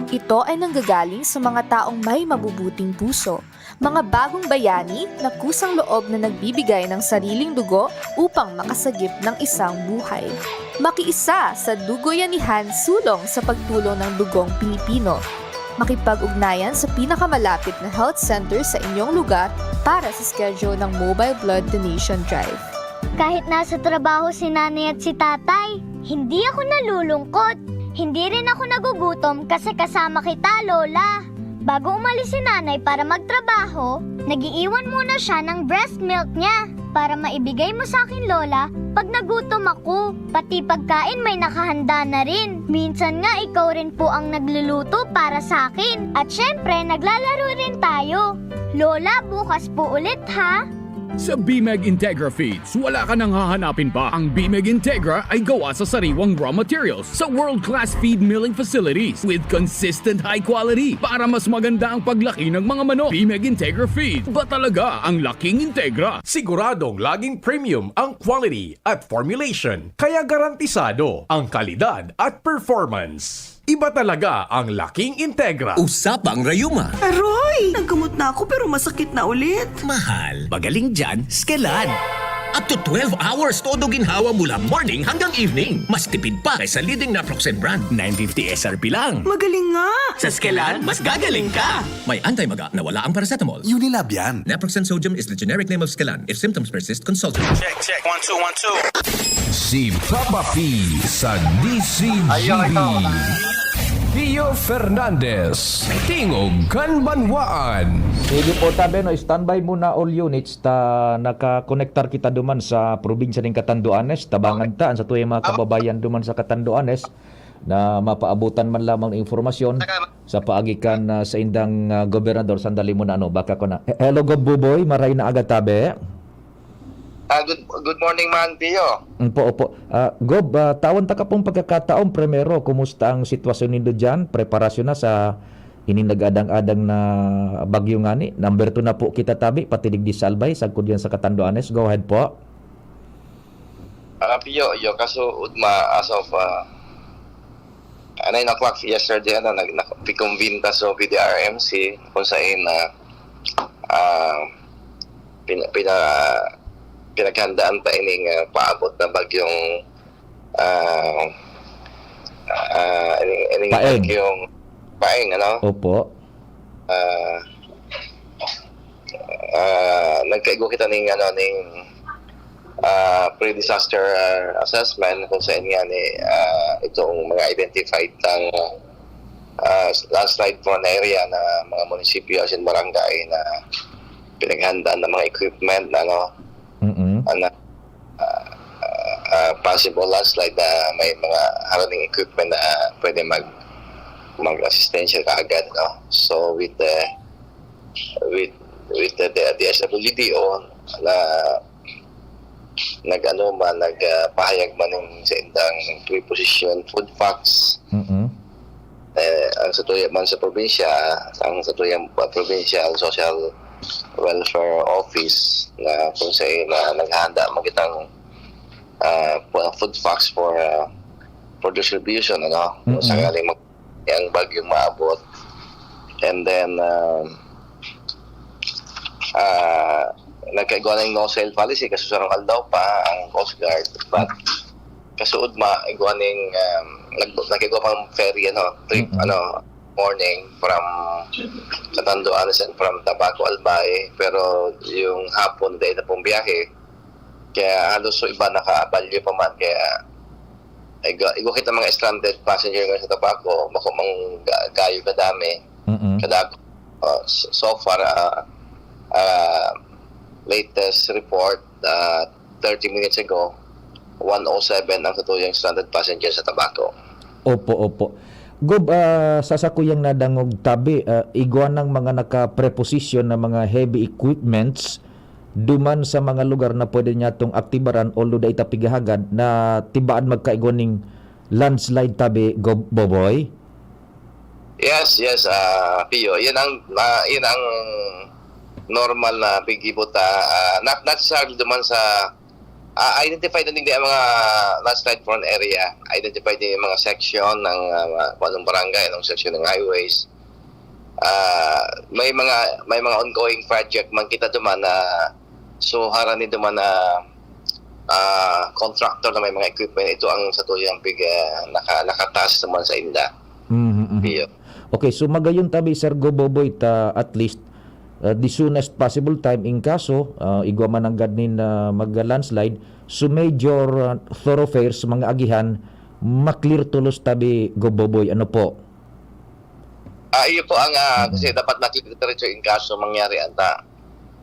Ito ay nanggagaling sa mga taong may mabubuting puso, mga bagong bayani na kusang loob na nagbibigay ng sariling dugo upang makasagip ng isang buhay. Makiisa sa Dugoyanihan Sulong sa pagtulong ng dugong Pilipino. Makipag-ugnayan sa pinakamalapit na health center sa inyong lugar para sa schedule ng Mobile Blood Donation Drive. Kahit nasa trabaho si nanay at si tatay, hindi ako nalulungkot. Hindi rin ako nagugutom kasi kasama kita, Lola. Bago umalis si nanay para magtrabaho, nag-iiwan muna siya ng breast milk niya para maibigay mo sa akin, Lola, pag nagutom ako. Pati pagkain may nakahanda na rin. Minsan nga ikaw rin po ang nagluluto para sa akin. At syempre, naglalaro rin tayo. Lola, bukas po ulit ha. Sa Bimeg Integra Feeds, wala ka nang hahanapin pa. Ang Bimeg Integra ay gawa sa sariwang raw materials sa world-class feed milling facilities with consistent high quality para mas maganda ang paglaki ng mga manok. Bimeg Integra Feeds, ba talaga ang laking Integra? Siguradong laging premium ang quality at formulation, kaya garantisado ang kalidad at performance. Iba talaga ang laking Integra. Usapang Rayuma. Aroy! Naggamot na ako pero masakit na ulit. Mahal, magaling dyan, Skelan. Up to twelve hours todo ginhawa mula morning hanggang evening. Mas tipid pa kaysa leading naproxen brand. Nine fifty S R P lang. Magaling nga! Sa Skelan, mas gagaling ka! May anti-maga na wala ang paracetamol. Unilab yan. Naproxen sodium is the generic name of Skelan. If symptoms persist, consult your Check, check. One, two, one, two. Si Papa P sa D C G B. Pio Fernandez, Tingog kan Banwaan. Sige po, tabi, no, standby muna all units ta nakakonektar kita duman sa probinsya ning Catanduanes. Tabangan ta an satuyang mga kababayan duman sa Catanduanes na mapaabutan man lamang ng impormasyon sa paagi kan, ah, saindang, ah, gobernador. Sandali muna, ano, baka ko na. He-, hello, Gob Buboy, maray na aga, tabi. Ah, good, good morning, Man Pio. Opo, opo. Ah, Gob, ah, tawan ta ka pong pagkakataon, primero, kumusta ang sitwasyon nindo diyan? Preparasyon na sa ining nag-adang-adang na bagyo ngani? Number two na po kita, tabi, pati digdi sa Albay, sagkod yan sa Catanduanes. Go ahead po. Ah, Pio, iyo, kaso, Udma, as of, ah, ah, nine o'clock yesterday, ano, nag-, nag-, convene ta sa P D R M C, kung saan, ah, ah, pina-, pina-, pinaghandaan ta ining, ah, paabot na bagyong, ah, ah, ining, ining Paeng. Bagyong Paeng, ano? Opo. Ah, ah, nagkaigwa kita ning, ano, ning, ah, pre-disaster, ah, assessment kung saan nga ni, ah, itong mga identified tang, ah, landslide prone area na mga munisipyo asin barangay na pinaghandaan ng mga equipment, ano, Mm-mm. ano, ah, ah, possible landslide na may mga haraning equipment na pwede mag-, mag-asistensya kaagad, no? So, with the, with, with the, the D S W D o na nag-ano man, nag, ah, pahayag man ning sa indang preposition, food packs. Mm-mm. Eh, ang sa tuya man sa probinsya, ang sa tuyang, ah, provincial social welfare office na kung sa na naghahanda man kitang, ah, pu-, food packs for, ah, for distribution, ano? Kung Mm-mm. sakaling mag-, ang bagyong maabot. And then, um, ah, nagkaigwa na yung no sail policy kasi sarong aldaw pa ang Coast Guard. But kasuodma, igwa ning, um, nag-, nag-igwa pang ferry, ano, trip, Mm-mm. ano, morning from Catanduanes and from Tabaco, Albay. Pero yung hapon, dahil na pong biyahe, kaya halos yung iba nakabalyo pa man. Kaya igwa, igwa kita mga stranded passenger nga sa Tabaco, bako mang ga-, gayo kadami. Mm-mm. Kada, uh, so, so far, uh, uh, latest report, uh, thirty minutes ago, one oh seven ang satuyang stranded passenger sa Tabaco. Opo, opo. Gob, ah, sa sakuyang nadangog tabi, ah, igwa ng mga naka-preposition na mga heavy equipments duman sa mga lugar na pwede niya tong aktibaran, although dai ta pigahagad na tibaan magkaigwa ning landslide tabi, Gob Boboy? Yes, yes, ah, Pio. Yan ang, ah, yan ang normal na pigibot, ah, ah, not, not necessarily duman sa, ah, identified na din ang mga landslide prone area. Identified din yung mga section ng, ah, mga, kung anong barangay, anong section ng highways. Ah, may mga, may mga ongoing project man kita duman na, so, harani duman na, ah, contractor na may mga equipment. Ito ang satuyang pig-, ah, naka-, nakataas naman sa inda. Mhm, mhm. Iyo. Okay, so magayon tabi, Sir Goboboy, ta at least, ah, the soonest possible time in kaso, ah, igwa man nanggad nin, ah, mag-landslide, so major, ah, thoroughfares, mga agihan, ma-clear tolos tabi, Goboboy. Ano po? Ah, iyo po ang, ah, Mm. kasi dapat na-clear diretso in kaso mangyari anta.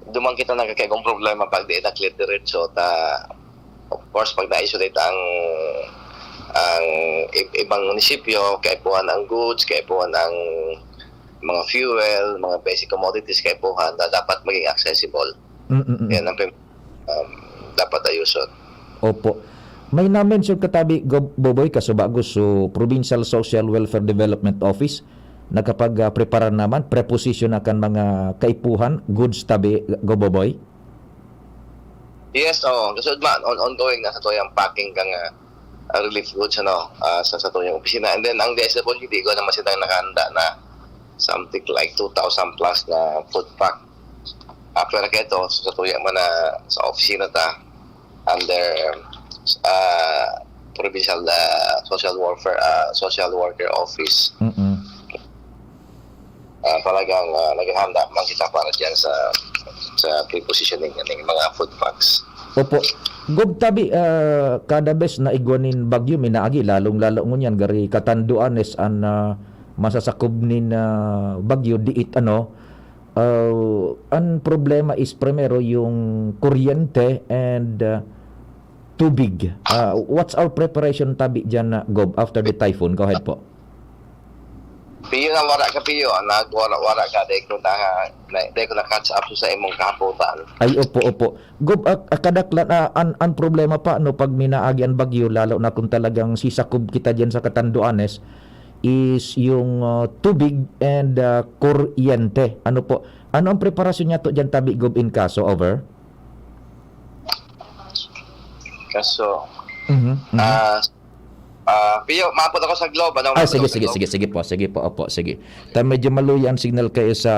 Duman kita nagkakaigong problema pag di na-clear diretso. Ta, of course, pag na-isolate ang, ang ib-, ibang munisipyo, kaipuhan ang goods, kaipuhan ang mga fuel, mga basic commodities, kaipuhan na dapat maging accessible. Mm, mm, mm. Yan ang pim-, um, dapat ayuson. Opo. May na-mention ka tabi, Gob-, Boboy, kasubago so Provincial Social Welfare Development Office, nakapag, ah, prepara naman, preposition na kan mga kaipuhan, goods tabi, Gob Boboy? Yes, oo. Kasi ma-, on-, ongoing na satuyang packing kang, ah, ah, relief goods, ano, ah, sa, satuyang opisina. And then, ang D S W D, igwa naman sila nakahanda na something like two thousand plus na food pack. Ah, pero kaito, sa tuya man na sa opisina ta, under, ah, provincial, ah, social welfare, ah, social worker office. Mm-mm. Ah, talagang, ah, naghahanda man kita para diyan sa, sa pre-positioning ng mga food packs. Opo. Gob tabi, ah, kada bes na igwa nin bagyo, minaagi, lalong-lalo ngunyan, gari Catanduanes an, ah, masasakob nin, ah, bagyo, diit, ano, ah, an problema is primero yung kuryente and, ah, tubig. Ah, what's our preparation tabi diyan na, Gob, after the typhoon? Go ahead po. Piyo na wara ka, Piyo. Nagwara-wara ka. Dahil ko na, na, dahil ko na catch up sa imong kahapotan. Ay, opo, opo. Gob, ah, ah, kadaklan, ah, an, an problema pa, no, pag minaagi an bagyo, lalo na kung talagang sisakob kita diyan sa Catanduanes, is yung, ah, tubig and, ah, kuryente. Ano po? Ano ang preparasyon niya to diyan tabi, Gob, in kaso? Over? Kaso, Mhm, mhm. ah, ah, Piyo, maabot ako sa Globe, ano, Ah, maabot sige, ako sa sige, Globe. sige, sige po, sige po, opo, sige. Ta medyo maluya ang signal kayo sa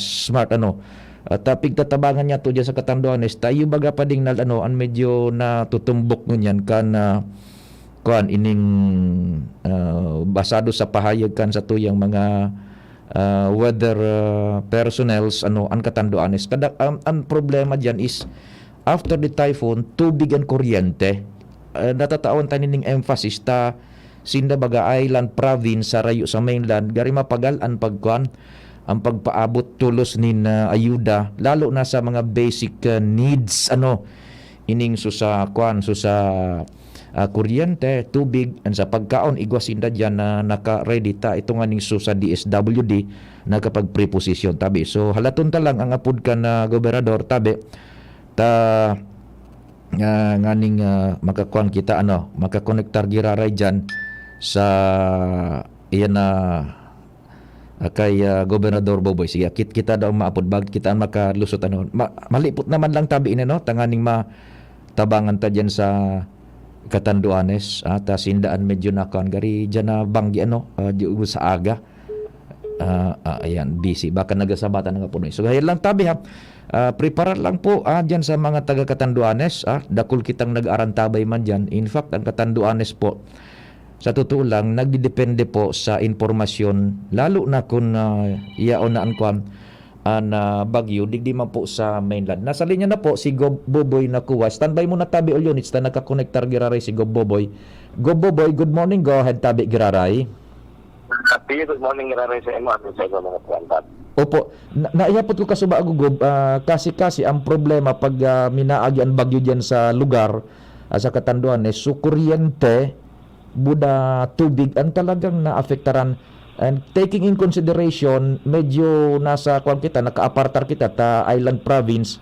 smart, ano. At, ah, pigtatabangan niya to diyan sa Catanduanes, tayo baga pa ding nal-, ano, ang medyo natutumbok ngunyan kan, ah, kuan, ining, ah, basado sa pahayag kan satuyang mga, ah, weather, ah, personnels, ano, ang Catanduanes. Kada, ang, ang problema diyan is, after the typhoon, tubig and kuryente. Ah, natatawan ta nining emphasis ta, sinda baga island province, sarayo sa mainland, gari mapagal an pagkuan, ang pagpaabot tolos nin, ah, ayuda, lalo na sa mga basic, ah, needs, ano, ining so sa kuan, so sa, ah, kuryente, tubig, and sa pagkaon, igwa sinda diyan na naka-ready ta. Ito nga ning so sa D S W D, nakapag-preposition, tabi. So, halaton ta lang ang apod kan, ah, gobernador, tabi. Ta, ah, nganing, ah, makakuan kita, ano, makakonektar giraray diyan sa, iyan na, ah, kay, ah, Gobernador Boboy. Sige, kit-, kita daw maapod, bakit kita makalusot, ano. Ma-, malipot naman lang tabi ini, no? Tanganing matabangan ta diyan sa Catanduanes, ah, ta sinda an medyo nakuan gari diyan na banggi, ano, ah, di, sa aga. Ah, ah, ayan, busy. Baka nagasabatan nga puno. So, ayan lang tabi, ha. Ah, preparar lang po, ah, diyan sa mga taga Catanduanes, ah, dakul kitang nag-aarantabay man diyan. In fact, ang Catanduanes po, sa totoo lang, nagdedepende po sa impormasyon, lalo na kung, ah, yaon na an kwan, an, ah, bagyo, digdi man po sa mainland. Nasa linya na po si Gob Boboy Nakua. Standby muna tabi, Ulyonits, ta nagkakonektar giraray si Gob Boboy. Gob Boboy, good morning, go ahead tabi giraray. Happy good morning, giraray sa imo at sa imo mga tuwan, Pat. Opo. Na, naihapot ko kasuba, Gob, ah, kasi-kasi ang problema pag, ah, minaagi an bagyo diyan sa lugar, ah, sa Catanduanes, so kuryente, buda tubig ang talagang naapektaran. And taking in consideration, medyo nasa, kwan kita, nakaapartar kita ta island province.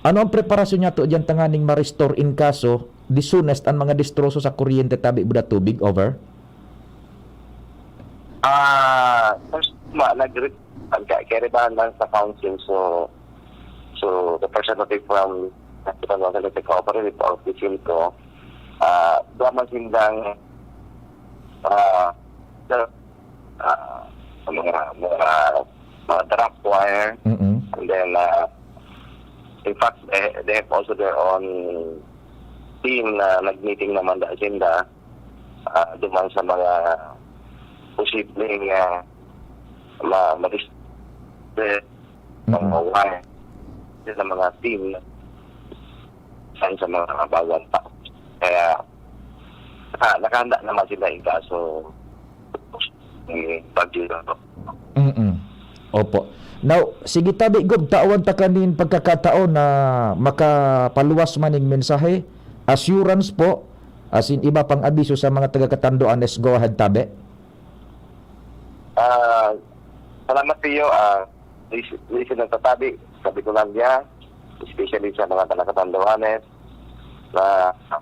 Ano ang preparasyon niyato diyan tanganing ma-restore in kaso, disunest an mga destroso sa kuryente tabi buda tubig? Over. Ah, first, ma, nag-, pagka-, kaibahan lang sa council, so, so, representative from National Water Cooperative or PCILCO, ah, duha man sindang, ah, the, ah, mga, mga, mga draft wire, Mm-mm. and then, ah, in fact, they, they have also their own team na nag-meeting naman dahil sinda, ah, duman sa mga posibleng, ah, ma-, ma-dis-, mga Mm-mm. wire sa mga team saan sa mga bawal pa. Kaya, naka-, nakahanda naman sila in kaso may bagyo na to. Mm-mm. Opo. Now, sige tabi, Gob, tawan ta kanin pagkakataon na makapaluwas man ning mensahe, assurance po, as in iba pang abiso sa mga taga Catanduanes, go ahead tabi. Ah, salamat sa iyo, ah, listen, listen ng tatabi, sabi ko lang niya, especially sa mga taga Catanduanes, na, ah,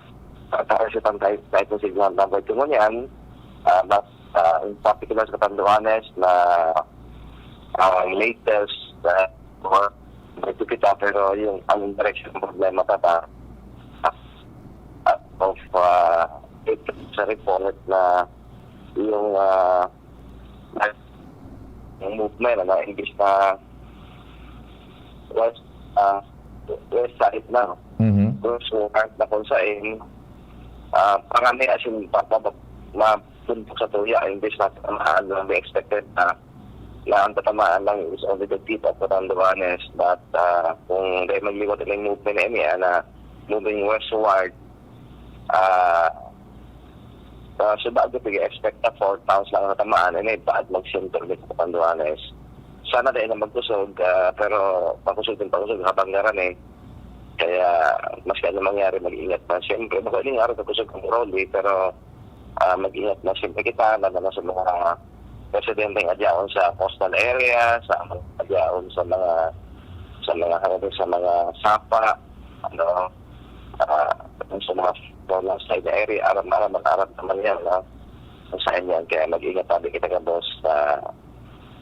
sa Sitan Type, Type ng Signal Number two ngunyan, ah, mas, ah, in particular sa Catanduanes na, ah, latest, ah, or, ito kita, pero yung ang direction ng problema tata, ah, of, ah, ito sa report na yung, ah, yung movement, ano, imbis na west, ah, west side na, Mhm. westward na kung saan, ah, parang may asin pa, pa, ma-, mapuntok sa tuya, imbis na, ah, ano, may expected na, na ang tatamaan lang is only the tip of Catanduanes, but, ah, kung dahil magliwat na yung movement na ini, ah, na moving westward, ah, ah, so bago pag-expect na four towns lang ang natamaan, and then paad mag-center ulit sa Catanduanes. Sana dahil na magkusog, ah, pero pakusog din pakusog habang ngaran eh. Kaya maski ano mangyari, mag-ingat pa. Siyempre, bako ining araw kakusog ang Crowley, pero, ah, mag-ingat na siyempre kita, lalo na sa mga residenteng adyaon sa coastal area, sa mga adyaon sa mga, sa mga, ano, sa mga sapa, ano, ah, sa mga coastal side na area, aram-aram, aram naman yan, no? Kung saan yan, kaya mag-ingat tabi kita ka, boss, sa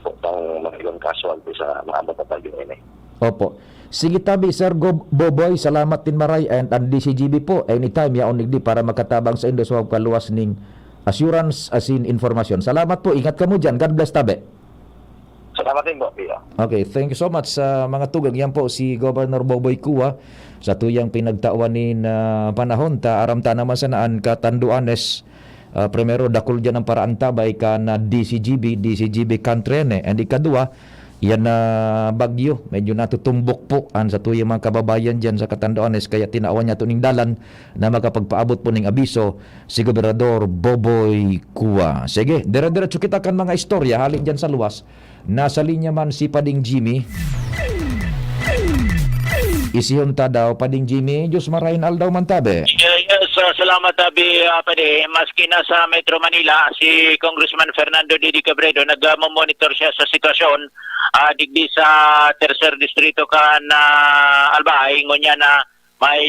putang mga ibang casualty sa mga abot na bagyo ini. Opo. Sige tabi, Sir Gob-, Boboy, salamat din maray, and ang D C G B po, anytime, yaon nigdi para makatabang sa indo sa pagkaluwas ning assurance, asin informasyon. Salamat po, ingat kamo dyan. God bless tabi. Salamat din po, Pio. Okay, thank you so much sa mga tugang. Yan po si Governor Boboy Cua sa tuyang pinagtawan nin, ah, panahon. Ta, aram ta naman sana an Catanduanes, ah, primero, dakul dyan ang paraantabay kan D C G B, D C G B country yan eh. And ikadua, yan na bagyo, medyo natutumbok po an sa tuyang mga kababayan dyan sa Catanduanes. Kaya tinawan niya to ning dalan na makapagpaabot po ning abiso si Gobernador Boboy Cua. Sige, dire-diretso kita kan mga istorya hali dyan sa luwas. Nasa linya man si Pading Jimmy. Isihon ta daw, Pading Jimmy. Diyos marahin aldaw man tabi. Yes, ah, salamat, Abi, ah, Padi. Maski na sa Metro Manila, si Congressman Fernando Didi Cabredo, nagmo-monitor siya sa sitwasyon, ah, digdi sa Tercer Distrito kan, ah, Albay. Ngunyan na may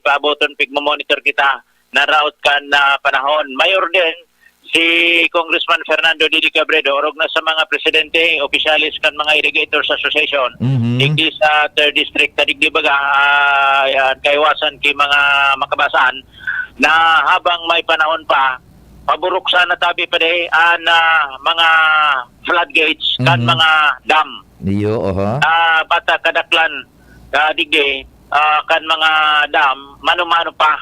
paaboton, pigmo-monitor kita na route kan, ah, panahon. May orden si Congressman Fernando Didi Cabredo, orog na sa mga presidente, opisyales kan mga Irrigators Association, Mhm. digdi sa Third District, ta digdi baga, ah, yan, kaiwasan ki mga makabasan na habang may panahon pa, paburuksan na tabi pa di an, ah, mga floodgates kan Mhm. mga dam. Iyo, oho. Ah, bata kadaklan ah, digdi, ah, kan mga dam, mano-mano pa.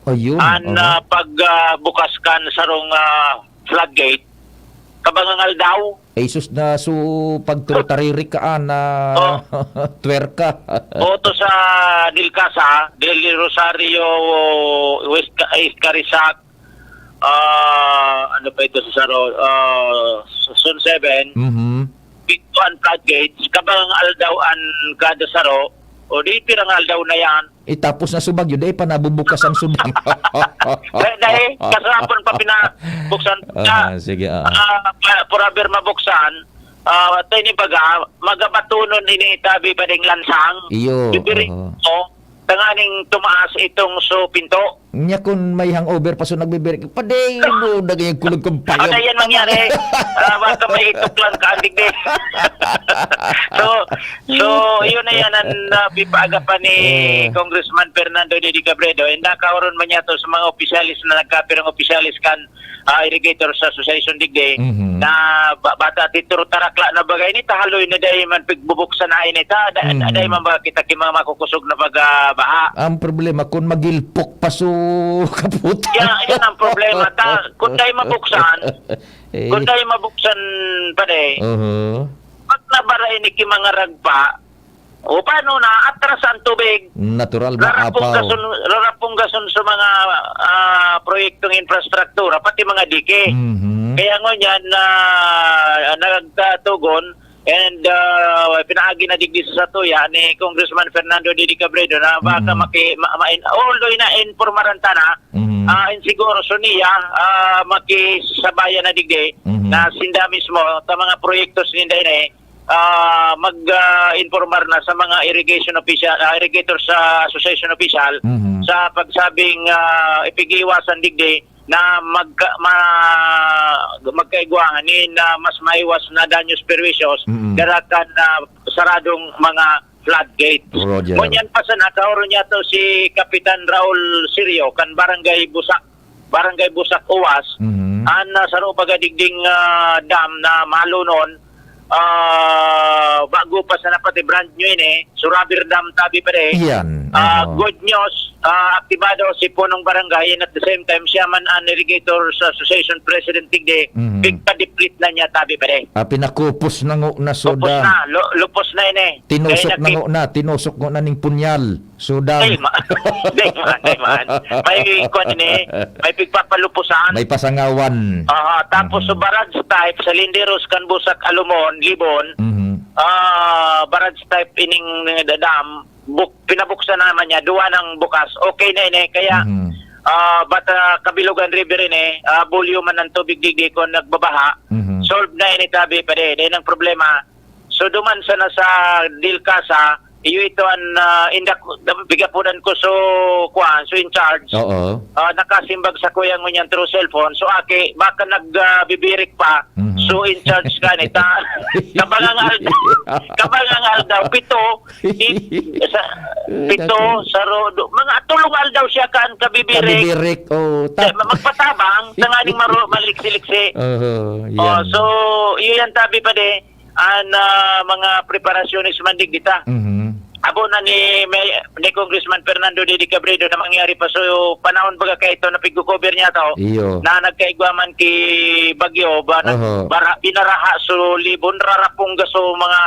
Ayun, An, oo. ah, pag, ah, bukas kan sarong, ah, floodgate, kabangang aldaw. Ay, sus, na, so, pag tru-, taririk ka, ah, na Oh. twerka. O, to sa Dilcasa, Del Rosario, West Ca-, East Carisac, ah, ano pa ito sa Saro? Ah, Zone seven. Mhm. Pinto an floodgates, kabangang aldaw an kada saro, o di pirang aldaw na yan. Eh, tapos na subagyo, dai pa nabubukas ang subang. Dai, dai, kasapon pa pinabuksan. Ah, sige, ah. Ah, pa-, forever mabuksan, ah, tayo ni baga, magabatunon ini tabi pa ding lansang. Iyo, Bibiri, oo. oh, tanganing tumaas itong so pinto. Nya kun may hangover pa, so nagbibirik, "Padi, mo, dagay ang kulog kong payo." Ano yan mangyari? Ah, baka may itok lang ka, digdi. So, so, yun na yan ang, ah, pipaagapan ni Eh. Congressman Fernando Didi Cabredo. And nakaoron man niya to sa mga opisyalis na nagkapirang opisyalis kan, ah, Irrigators Association digdi Mhm. na ba-, bata ti turo tarakla na bagay ni tahaloy na dai man pigbubuksan na ini ta, da-, Mhm. dai man ba kita ki mga makukusog na pagbaha. Ang problema, kung magilpok pa, so, kaput. Yan, yan ang problema. Ta, kung tayo mabuksan, Eh. kung tayo mabuksan, pare, Uh-huh. pag nabara ini ki mga ragpa, o paano na, atras ang tubig. Natural ba, Rarapunggason, apaw? rarapunggason sa mga, ah, proyektong infrastruktura, pati mga dike. Mhm. Kaya ngunyan na nagtatugon, And, ah, pinaagi na digdi sa satuya ni Congressman Fernando Didi Cabredo na baka Mm. maki-, ma-, ma-, although na-informaran ta na, Mm. ah, and siguro so niya, ah, makisabayan na digdi Mhm. na sinda mismo sa mga proyektos ninda ini, ah, mag, ah, informar na sa mga irrigation official, ah, irrigator sa association official Mhm. sa pagsabing, ah, ipig-iwasan digdi na magka-, ma-, magkaigwahan ni na mas maiwas na danyos perwisyoso Mm. dara kan, ah, saradong mga floodgates. Roger. Ngunyan pa sana, kaoro niya to si Kapitan Raul Sirio, kan Barangay Busak, Barangay Busak Uwas, Mhm. an, ah, saro pa gadigding, ah, dam na malunon, ah, bago pa sana pati brand new ini, so rubber dam tabi pa rin. Iyan, Ah, oo. good news, ah, aktibado si punong barangay, and at the same time, siya man an irrigator sa association president digdi, Mhm. pigpa-deplete na niya tabi pa rin. Ah, pinakupos na ngo na Lupos sudan. na, lu-, lupos na ini. Tinusok Kaya na naki- ngo na, tinusok ngo na ning punyal. Sudan. Ay, ma-, di man, di man. May kwan ini, may pigpapalupusan. May pasangawan. Aha, tapos Mhm. sa barrage type, sa Linderos, kan Busak, Alumon, Libon, Mhm. ah, barrage type ining, eh, dam, buk-, pinabuksan naman niya, duwa nang bukas. Okay na ini, kaya, Mhm. ah, bata Kabilugan River ini, ah, bulyo man ang tubig digdi kung nagbabaha. Mhm. Solve na ini, tabi pa din. Yan ang problema. So, duman sana sa Dilcasa, iyo ito an, ah, indak-, pigapunan ko so, kuwan, so in charge. Oo. Ah, nakasimbag sa kuya ngunyan through cellphone. So, aki, baka nag, ah, bibirik pa. Mhm. So, in charge ka ni ta. Kabangang aldaw, kabangang aldaw, pito, i-, sa, Eh, pito, dati. saro, do-, mga tulong aldaw siya kaan kabibirik. Kabibirik, oh, Kaya tap- ma-, magpatabang, tanganing maro-, maliksi-liksi. Oho, Oh, yan. so, iyo yan tabi pa de. An, ah, mga preparasyones man digdi ta. Mhm. Abo na ni, may, ni Congressman Fernando Didi Cabredo na mangyari pa. So, panahon baga kaito na pigko-cover niya to, Iyo. na nagkaigwa man ki bagyo, ba, nag-, Oho. bara-, binaraha so Libon, rarapungga so mga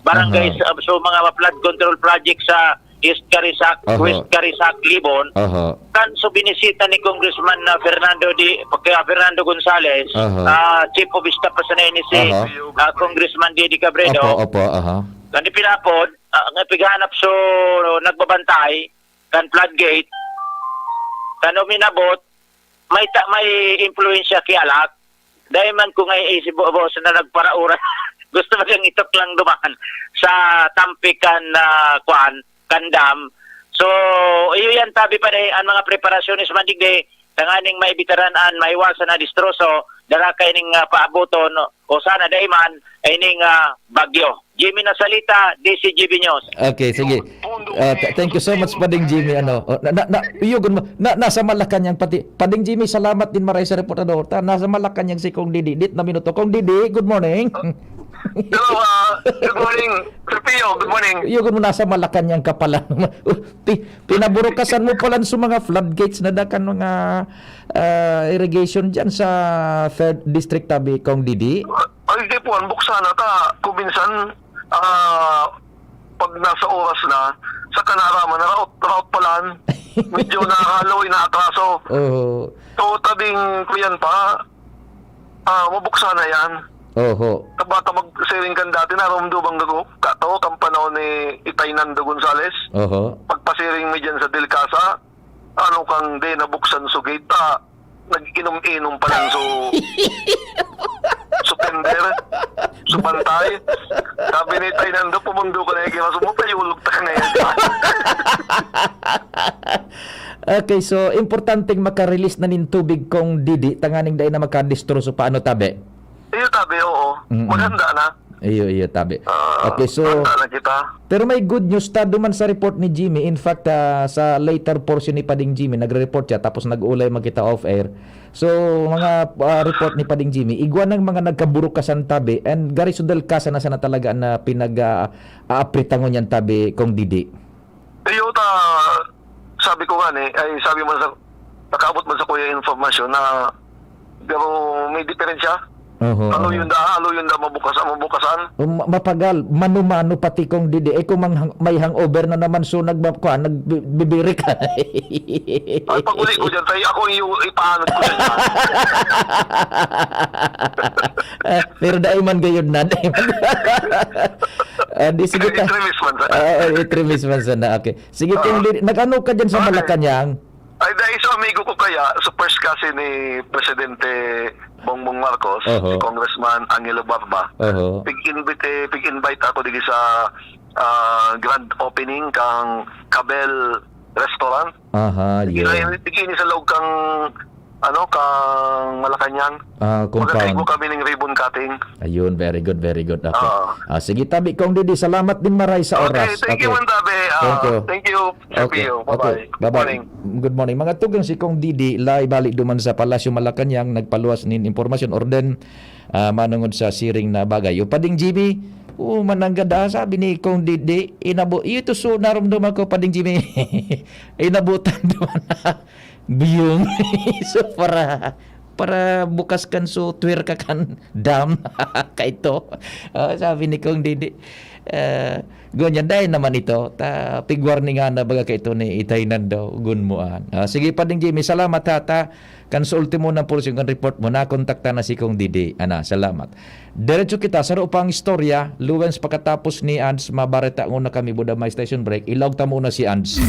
barangay, Aha. sa, so mga flood control project sa East Carisac, Aha. West Carisac, Libon. Aha. Kan so binisita ni Congressman na Fernando di, kaya Fernando Gonzales, Aha. ah, Chief of Staff pa sana ini si, Aha. ah, Congressman Didi Cabredo. Opo, opo, aha. Kan di pinapod, ah, nga pighanap so nagbabantay, kan floodgate, kan uminabot, may ta-, may impluwensya ki Alak. Dai man ko nga iisip, bo-, boss, na nagparaoran. Gusto bagang itok lang duman sa tampi kan, ah, kuan, kan dam. So, iyo yan, tabi pa dai, ang mga preparasyones man digdi, tanganing maibitaran an maiwasan na distroso, dara kaining, ah, paaboton, o sana dai man, ining, ah, bagyo. Jimmy Nasalita, D C G B News. Okay, sige. Ah, th-, thank you so much, Pading Jimmy. Ano, oh, na, na, na, iyo, gun-, na, nasa Malacañang pati. Pading Jimmy, salamat din maray sa report, ano. Ta, nasa Malacañang si Kong Didi. Dit na minuto. Kong Didi, good morning. Hello, ah, good morning, Sir Pio. Good morning. Yun mo, nasa Malacanang ka pala. Pi-, pinaburukasan mo pala sa mga floodgates na dakan mga, ah, irrigation dyan sa third district tabi, Kong Didi. Ay, di po, ang buksan na ta. Kung minsan, ah, pag nasa oras na, sa kanaraman na raot, raot palan. Medyo nahaloy, naatraso. Oo. So, tabing kuyan pa, ah, mabuksan na yan. Oho. Tabata magsiring kan dati, narumduman ko, kato, kan panahon ni Itay Nando Gonzales. Oho. Pagpasiring mi dyan sa Delcasa, ano kang di nabuksan so gate, ta, nag-inom-inom pa lang so, so tender, so bantay. Sabi ni Itay Nando, "Pumundo ka na, ikira mo, payulog ta ka na yan." Okay, so importanteng maka-release na nin tubig, Kong Didi, tanganing dai na magkadestroso pa, ano, tabi? Iyo, tabi, oo. Mm-mm. Maghanda na. Iyo, iyo, tabi. Ah, okay, so, handa na kita. Pero may good news ta, duman sa report ni Jimmy. In fact, ah, sa later portion ni Pading Jimmy, nagre-report siya, tapos nag-ulay man kita off-air. So, mga, ah, report ni Pading Jimmy, igwa ng mga nagkaburukasan tabi, and gari sa Delcasa na sana talaga na pinag, ah, aapritangon yan tabi, Kong Didi. Iyo ta, sabi ko nga ni, ay sabi man sa, nakaabot man sa kuya informasyon na, pero may diferensya. Oho, oho. Alo yun da, alo yun da, mabukas, mabukasan. Um, ma-, mapagal, mano-mano pati, Kong Didi. Eh, kung mang-, may hangover na naman, so nagba-, kuwan, nagbibirik. Ay, pag uli ko dyan, tayo, ako yung ipaanod ko dyan. Ah, pero dai man gayon na, dai man. Ah, di sige ta. Itremis man sana. Ah, itremis man sana. Okay. Sige, Kong Didi, nag-ano ka dyan sa Malacanang? Ay, dahil sa amigo ko kaya, sa first cousin ni Presidente Bongbong Marcos, Oho. Si Congressman Angelo Barba, Oho. Pig-invite, pig-invite ako digi sa, ah, grand opening kang Kabel Restaurant. Aha, yun. Pig-ini sa loob kang, ano, kang Malacanang. Ah, compound. Magkakaigo kami ng ribbon cutting. Ayun, very good, very good. Okay. Oo. Ah, sige, tabi, Kong Didi, salamat din maray sa oras. Okay, thank you, man, tabi. Ah, thank you. Thank you, Sir Pio. Okay, bye-bye. Bye-bye. Good morning. Mga tugang, si Kong Didi, lai bali duman sa Palasyo Malacanang, nagpaluwas nin impormasyon, orden, ah, manungod sa siring na bagay. O, Pading Jimmy, o, mananggad, ah, sabi ni Kong Didi, inabo-, ito so, narumduman ko, Pading Jimmy. Inabutan duman na biyong. So, para, para bukas kan so, tuwer ka kan dam. Kaito. Ah, sabi ni Kong Didi, ah, ngunyan, dai naman ito. Ta, pig-warningan na baga kaito ni Itay Nando, gunmuan. Ah, sige, Pading Jimmy, salamat ha, ta. Kan sa ultimo na portion kan report mo, nakontakta na si Kong Didi. Ana, salamat. Diretso kita, saro pang istorya, luwens pakatapos ni ads, mabareta nguna kami, buda may station break, ilaog ta muna si ads.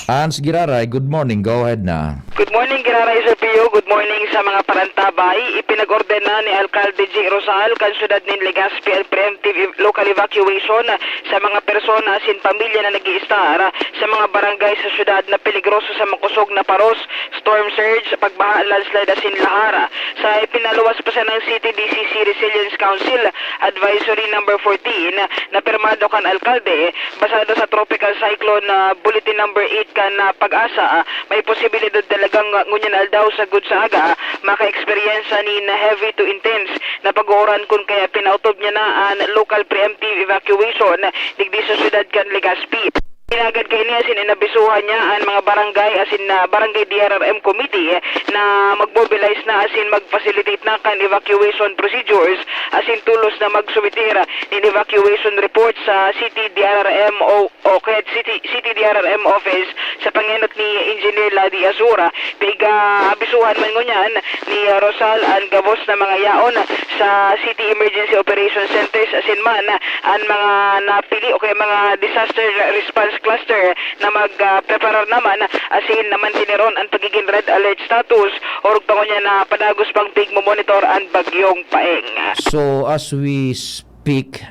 Hans Giraray, good morning. Go ahead na. Good morning, Giraray Sir Pio. Good morning sa mga parantabay. Ipinag-orden na ni Alcalde J. Rosal kan syudad nin Legazpi an preemptive ev-, local evacuation sa mga persona asin pamilya na nag-iistar sa mga barangay sa syudad na peligroso sa makosog na paros, storm surge, pagbaha, landslide asin lahar. Sa ipinaluwas pa sa ng City D C C Resilience Council Advisory Number fourteen na pirmado kan alkalde, basado sa Tropical Cyclone, ah, Bulletin Number eight kan, ah, PAGASA, ah, may posibilidad talagang, ah, ngunyan aldaw sagkod sa aga, maka-eksperyensa nin heavy to intense na pag-uuran kun kaya pinautob niya na an local preemptive evacuation digdi sa syudad kan Legazpi. Hinagad kaini asin inabisuhan niya an mga barangay asin, ah, Barangay D R R M Committee na mag-mobilize na asin mag-facilitate na kan evacuation procedures asin tolos na mag-sumitir nin evacuation report sa City D R R M o, o kaya City, City D R R M office sa pangenot ni Engineer Ladi Azura. Piga-abisuhan man ngunyan ni Rosal an gabos na mga yaon sa City Emergency Operations Centers asin man an mga napili o kaya mga disaster response cluster na mag, ah, preparar naman asin manteneron an pagiging red alert status, orog pa ngunyan na padagos pang pigmo-monitor an Bagyong Paeng. So, as we speak,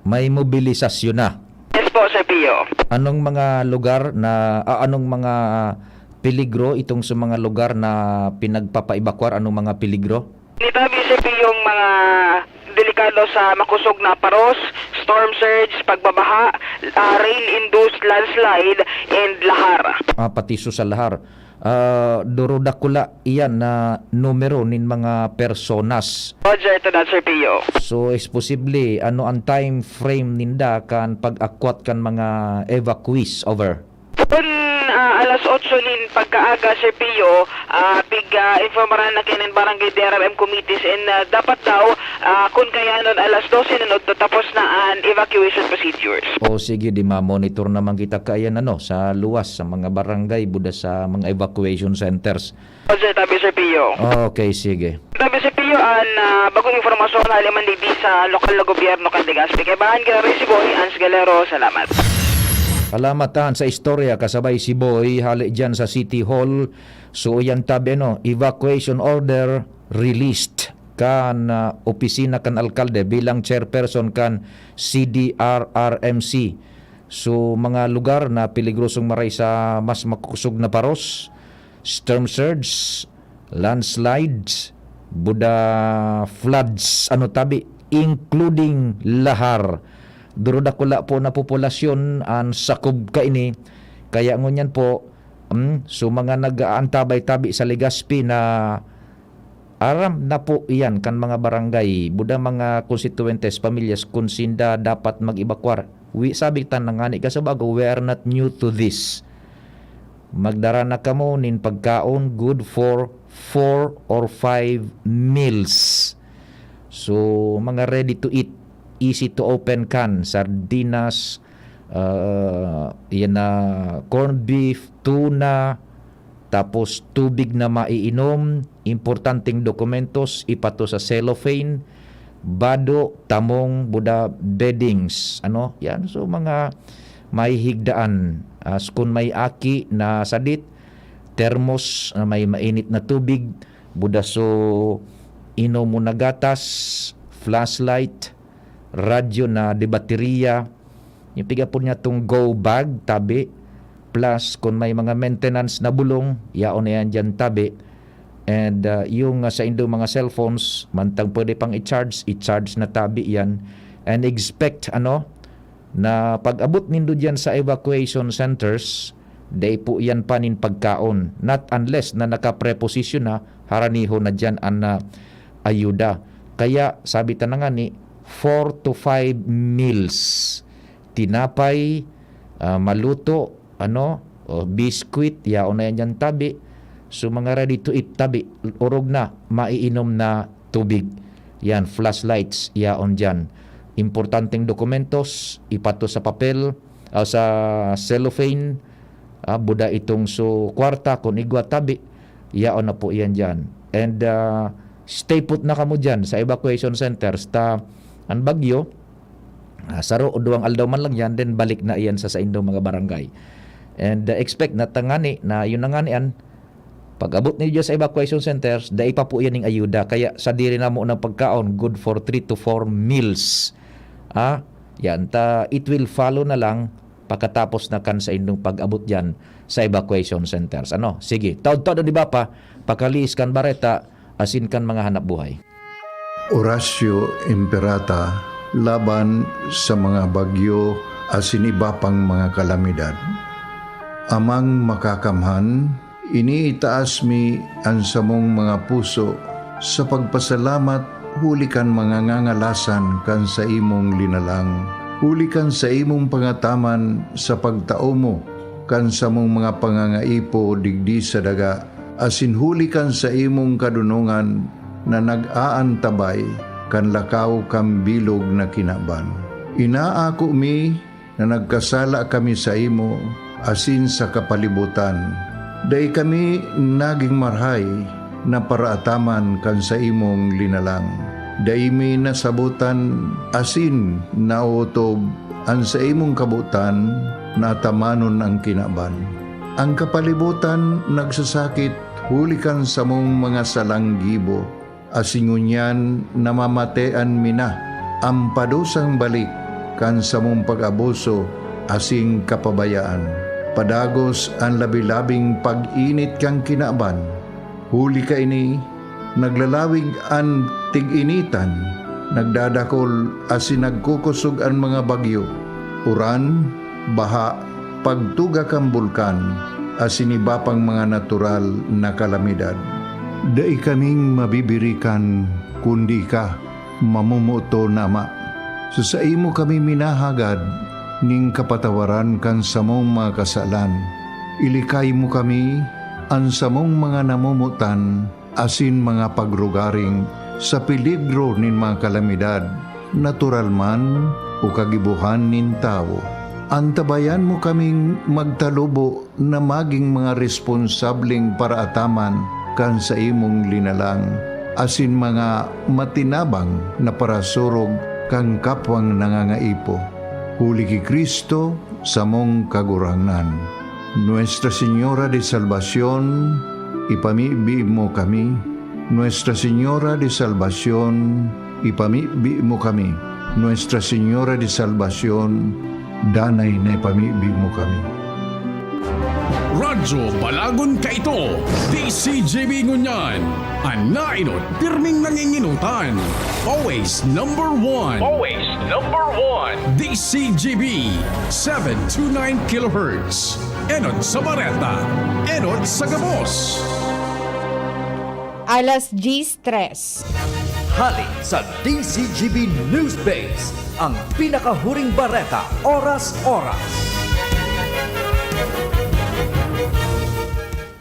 may mobilisasyon na. Yes po, Sir Pio. Anong mga lugar na, ah, anong mga peligro itong sa mga lugar na pinagpapaibakwar? Anong mga peligro? Nitabi, Sir Pio, yung mga delikado sa makusog na paros, storm surge, pagbabaha, ah, rain-induced landslide and lahar. Ah, pati su sa lahar. Ah, duro dakula iyan na numero nin mga personas. Roger to that, Sir Pio. So, is posible, ano ang time frame ninda kan pag-akwat kan mga evacuees? Over. Kun, ah, alas otso nin pagkaaga, Sir Pio, ah, pig, ah, informaran na kaini an barangay D R R M committees and, ah, dapat daw, ah, kun kaya nun alas dose na nudto tapos na an evacuation procedures. O sige, di ma-monitor naman kita kaiyan, ano, sa luwas, sa mga barangay, buda sa mga evacuation centers. Roger tabi, Sir Pio. Okay, sige. Tabi, Sir Pio, an, ah, bagong impormasyon hali man digdi sa lokal na gobyerno kan Legazpi. Kaibahan, Gary Siboy, Ans Galero, salamat. Salamat, Ans, sa istorya kasabay si Boy, hali dyan sa City Hall. So, yan tabi, ano, evacuation order released kan, ah, opisina kan alkalde bilang chairperson kan C D R R M C. So, mga lugar na peligrosong maray sa mas makusog na paros, storm surge, landslides, buda floods, ano tabi, including lahar. Duro dakula po na populasyon an sakob kaini. Kaya ngunyan po, mm, so mga nag-aantabay tabi sa Legazpi na aram na po iyan kan mga barangay, buda mga konstituyentes, pamilyas, kun sinda dapat mag-ebakwar. Wi, sabi ta na ngani ka sa bago, we are not new to this. Magdara na kamo nin pagkaon good for four or five meals. So, mga ready to eat, easy to open kan, sardinas, ah, yan na, corned beef, tuna, tapos tubig na maiinom, importanteng dokumentos, ipato sa cellophane, bado, tamong, buda, beddings, ano, yan. So, mga mahihigdaan, as kun may aki na sadit, termos na may mainit na tubig, buda so inom mo na gatas, flashlight, radyo na de baterya, yung pigapon niya tong go bag, tabi, plus kung may mga maintenance na bulong, yaon na yan dyan tabi. And, ah, yung, ah, sa indong mga cellphones, mantang pwede pang i-charge, i-charge na tabi yan. And expect, ano, na pag-abot nindo diyan sa evacuation centers, dai po iyan pa nin pagkaon, not unless na nakapreposisyon na, haraniho na diyan an, ah, ayuda. Kaya sabi ta na ngani, four to five meals, tinapay, ah, maluto, ano, o biskwit, yaon na yan diyan tabi. So, mga ready to eat tabi, orog na, maiinom na tubig. Yan, flashlights, yaon diyan. Importanteng dokumentos, ipato sa papel, ah, sa cellophane, ah, buda itong so kwarta, kun igwa tabi, yaon na po iyan diyan. And, ah, stay put na kamo diyan sa evacuation centers ta an bagyo, ah, saro o duwang aldaw man lang yan, then balik na iyan sa saindong mga barangay. And, ah, expect na tangani na yun na ngani an pag-abot ninyo sa evacuation centers, dai pa po yan ning ayuda. Kaya sadiri na mo ng pagkaon, good for three to four meals. Ah, yan. Ta, it will follow na lang pakatapos na kan sa indong pag-abot dyan sa evacuation centers. Ano? Sige, taod-taod, di ba pa? Pakaliis kan bareta, asin kan mga hanap buhay. Orasyo Imperata laban sa mga bagyo asin iba pang mga kalamidad. Amang Makakamhan, iniitaas mi an samong mga puso sa pagpasalamat huli kan mga ngangalasan kan saimong linalang, huli kan saimong pangataman sa pagtao mo kan samong mga pangangaipo digdi sa daga, asin huli kan saimong kadonongan na nag-aantabay kan lakaw kan bilog na kinaban. Inaako mi na nagkasala kami saimo asin sa kapalibotan. Dai kami nagin marahay na paraataman kan saimong linalang. Dai mi nasabotan asin naotob an saimong kabotan na atamanon an kinaban. An kapalibotan nagsasakit huli kan samong mga salang gibo, asin ngunyan namamatean mi na an padusang balik kan samong pag-abuso asin kapabayaan. Padagos an labi-labing pag-init kan kinaban. Huli kaini, naglalawig an tig-initan, nagdadakol asin nagkukosog an mga bagyo. uran, baha, pagtuga kan bulkan, asin iba pang mga natural na kalamidad. Dai kaming mabibirikan, kundi ika, mamomoton na Ama. Sa saimo kami minahagad nin kapatawaran kan samong mga kasalan. Ilikay mo kami, an samong mga namomotan, asin mga pagrugaring sa peligro nin mga kalamidad, natural man o kagibohan nin tawo. Antabayan mo kaming magtalubo na magin mga responsableng paraataman kan saimong linalang, asin mga matinabang na parasurog kan kapwang nangangaipo. Huli ki Cristo, samong Kagurangnan. Nuestra Señora de Salvacion, ipamibi mo kami. Nuestra Señora de Salvacion, ipamibi mo kami. Nuestra Señora de Salvacion, danay na ipamibi mo kami. Radyo Balagon Kaito, D C G B ngunyan. An naenot, pirming nangingenotan. Always number one. Always number one. D C G B, seven two nine kilohertz. Enot sa Bareta, enot sa gabos. Alas diyes tres. Hali sa D C G B News Base, ang pinakahuring bareta, oras-oras.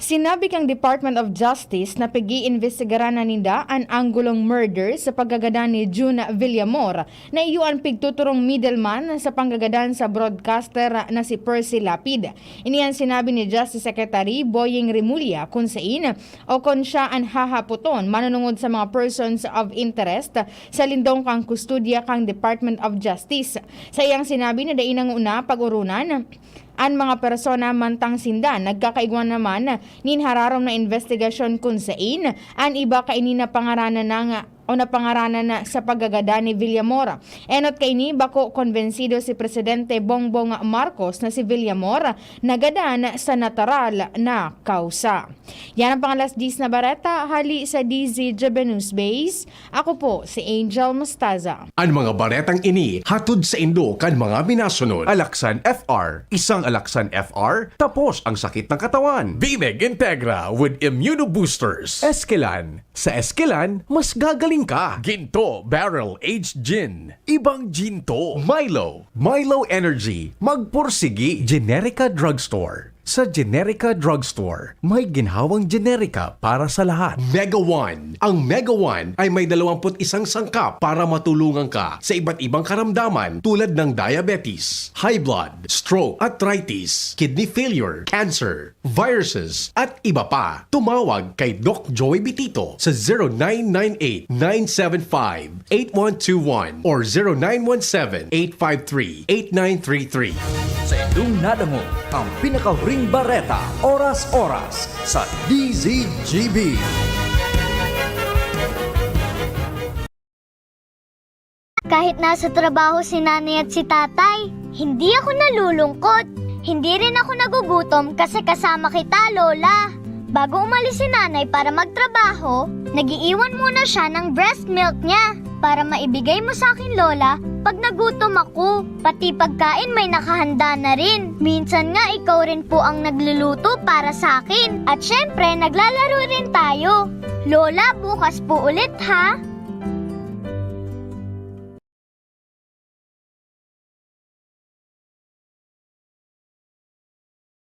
Sinabi kan Department of Justice na pag-iimbestigaran na ninda an anggulong murder sa pagkagadan ni Jun Villamor, na iyo an pigtuturong middleman sa pagkagadan sa broadcaster na si Percy Lapid. Ini an sinabi ni Justice Secretary Boying Remulla, kun sain o kun siya an hahapoton manunungod sa mga persons of interest sa lindong kan kustodiya kan Department of Justice. Sa iyang sinabi na dai nanguna pag-oronan an mga persona mantang sinda nagkakaigwa naman nin hararom na investigasyon kun sain an iba kaini na pangaranan na nga o napangaranan na sa pagkagadan ni Villamor. Enot kaini, bako kombensido si Presidente Bongbong Marcos na si Villamor nagadan sa natural na kausa. Yan ang pang-alas diyes na bareta, hali sa D Z G B News Base. Ako po si Angel Mostaza. An mga baretang ini hatod saindo kan mga minasunod: Alaxan F R, isang Alaxan F R, tapos ang sakit ng katawan. Bimeg Integra with Immunoboosters. Eskelan, sa Eskelan, mas gagaling ka. Ginto Barrel Aged Gin, ibang ginto. Milo, Milo Energy, magpursigi. Generica Drugstore. Sa Generica Drugstore, may ginhawang Generica para sa lahat. Mega One. Ang Mega One ay may dalawampu't isang sangkap para matulungan ka sa iba't ibang karamdaman tulad ng diabetes, high blood, stroke, arthritis, kidney failure, cancer, viruses, at iba pa. Tumawag kay Doc Joey Bitito sa zero nine nine eight, nine seven five, eight one two one or zero nine one seven, eight five three, eight nine three three. Sa indong nadangog ang pinakahuring bareta, oras-oras sa D Z G B. Kahit nasa trabaho si nanay at si tatay, hindi ako nalulungkot. Hindi rin ako nagugutom kasi kasama kita, Lola. Bago umalis si nanay para magtrabaho, nag-iiwan muna siya ng breast milk niya para maibigay mo sa akin, Lola, pag nagutom ako. Pati pagkain may nakahanda na rin. Minsan nga ikaw rin po ang nagluluto para sa akin. At syempre, naglalaro rin tayo. Lola, bukas po ulit ha.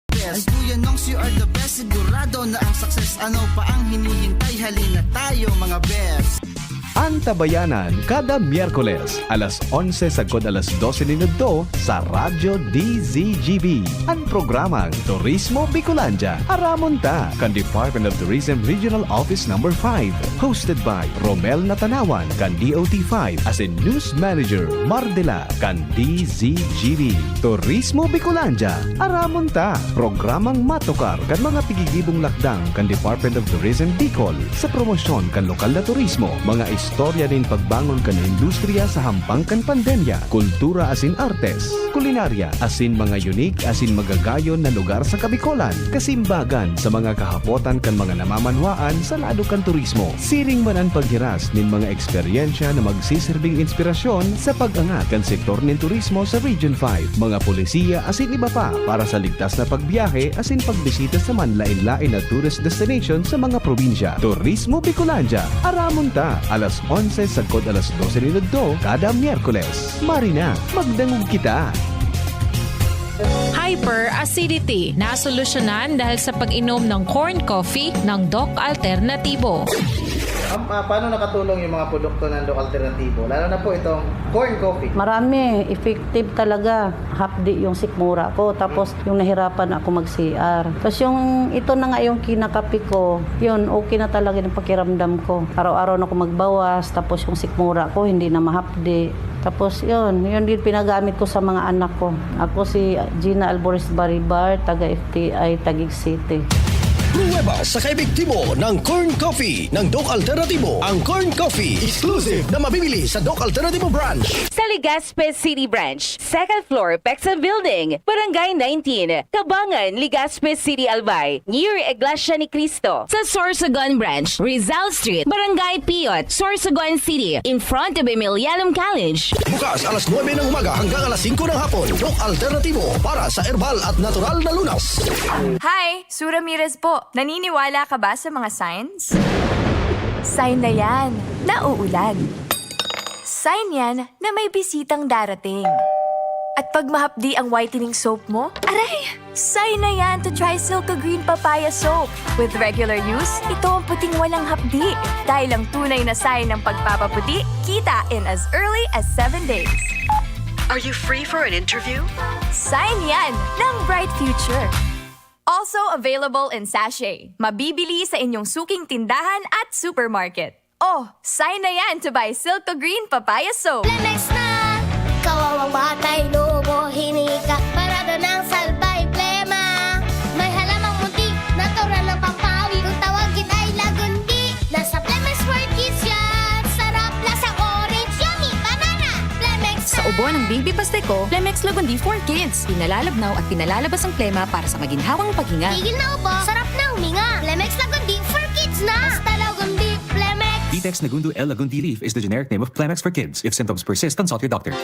Best. Ay, Kuya Nongs, you are the best. Sigurado na ang success. Ano pa ang hinihintay? Halina tayo, mga best. Antabayanan kada Miyerkules, alas onse sagkod alas dose nin udto sa Radyo D Z G B, an programang Turismo Bicolandia. Aramon ta kan Department of Tourism Regional Office Number five, hosted by Romel Natanawan kan D O T five asin News Manager Mardela kan D Z G B. Turismo Bicolandia, aramon ta! Programang matukar kan mga tigigibong lakdang kan Department of Tourism Bicol sa promosyon kan lokal na turismo, mga Istorya nin pagbangon kan industriya sa hampang kan pandemya, kultura asin artes, kulinarya, asin mga unique asin magagayon na lugar sa Kabikolan. Kasimbagan sa mga kahapotan kan mga namamanwaan sa lado kan turismo. Siring man an paghiras nin mga eksperyensya na magsiserbing inspirasyon sa pag-angat kan sektor nin turismo sa Region five, mga polisiya asin iba pa para sa ligtas na pagbiyahe asin pagbisita sa manlaen-laen na tourist destination sa mga probinsya. Turismo Bicolandia, aramon ta, alas onse sagkod alas dose nin udto kada Miyerkules. Mari na, magdangog kita! Hyperacidity, nasolusyonan dahil sa pag-inom ng corn coffee ng Doc Alternativo. Ma'am, ah, paano nakatulong yung mga produkto ng Doc Alternativo? Lalo na po itong corn coffee. Marami, effective talaga. Hapdi yung sikmura ko, tapos yung nahirapan ako mag-C R. Tapos yung, ito na nga yung kinakape ko, yun, okay na talaga yung pakiramdam ko. Araw-araw na ako magbawas, tapos yung sikmura ko hindi na mahapdi. Tapos yun, yun din pinagamit ko sa mga anak ko. Ako si Gina Alvarez Baribar, taga F T I, Taguig City. Pruweba sa kaepektibo ng Corn Coffee ng Doc Alternativo. Ang Corn Coffee, exclusive na mabibili sa Doc Alternativo Branch. Sa Legazpi City Branch, second floor, Pexel Building, Barangay nineteen, Kabangan, Legazpi City, Albay, near Iglesia ni Cristo. Sa Sorsogon Branch, Rizal Street, Barangay Piyot, Sorsogon City, in front of Emilianum College. Bukas alas nuebe ng umaga hanggang alas singko ng hapon. Doc Alternativo para sa herbal at natural na lunas. Hi! Sue Ramirez po. Naniniwala ka ba sa mga signs? Sign na yan na uulan. Sign yan na may bisitang darating. At pag mahapdi ang whitening soap mo, aray! Sign na yan to try Silka Green Papaya Soap. With regular use, ito ang puting walang hapdi. Dahil ang tunay na sign ng pagpapaputi, kita in as early as seven days. Are you free for an interview? Sign yan ng bright future. Also available in sachet. Mabibili sa inyong suking tindahan at supermarket. Oh, sign na yan to buy Silka Green Papaya Soap. Lemex na! Kawawang batay, lobo, hinika, parada ng salbay, plema. May halamang munti, natural na pampawi. Kung tawagin ay lagundi, nasa Plemex for Kids yan. Sarap, lasang orange, yummy, banana. Plemex Sa na! Ubo ng baby pasteko, Plemex Lagundi for Kids. Pinalalabnaw at pinalalabas ang plema para sa maginhawang paghinga. Tigil na ubo, sarap na huminga. Plemex Lagundi for Kids na! Basta Lagundi, Plemex! Vitex Nagundo L Lagundi leaf is the generic name of Plemex for Kids. If symptoms persist, consult your doctor.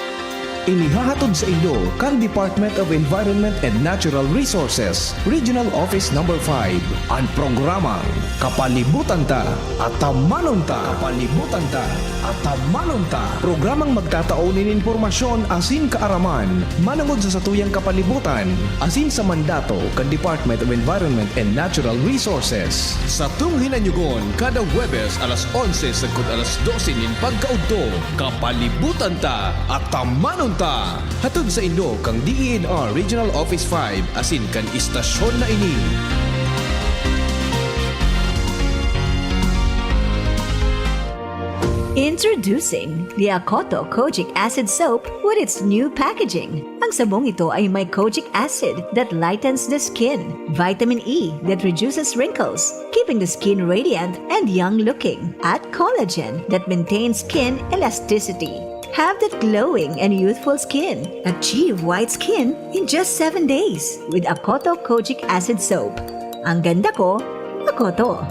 Inihahatod sa inyo kan Department of Environment and Natural Resources, Regional Office Number five, an programang Kapalibutan Ta, Atamanon Ta. Kapalibutan Ta, Atamanon Ta. Programang magtatao nin impormasyon asin kaaraman manongod sa satuyang kapalibutan asin sa mandato kan Department of Environment and Natural Resources. Satong hinanyugon kada Huwebes alas onse sagkod alas dose nin pagkaudto. Kapalibutan Ta, Atamanon Ta! Hatod saindo kan D E N R Regional Office five asin kan istasyon na ini. Introducing the Akoto Kojic Acid Soap with its new packaging. Ang sabong ito ay may kojic acid that lightens the skin, vitamin E that reduces wrinkles, keeping the skin radiant and young looking, at collagen that maintains skin elasticity. Have that glowing and youthful skin. Achieve white skin in just seven days with Akoto Kojic Acid Soap. Ang ganda ko, Akoto.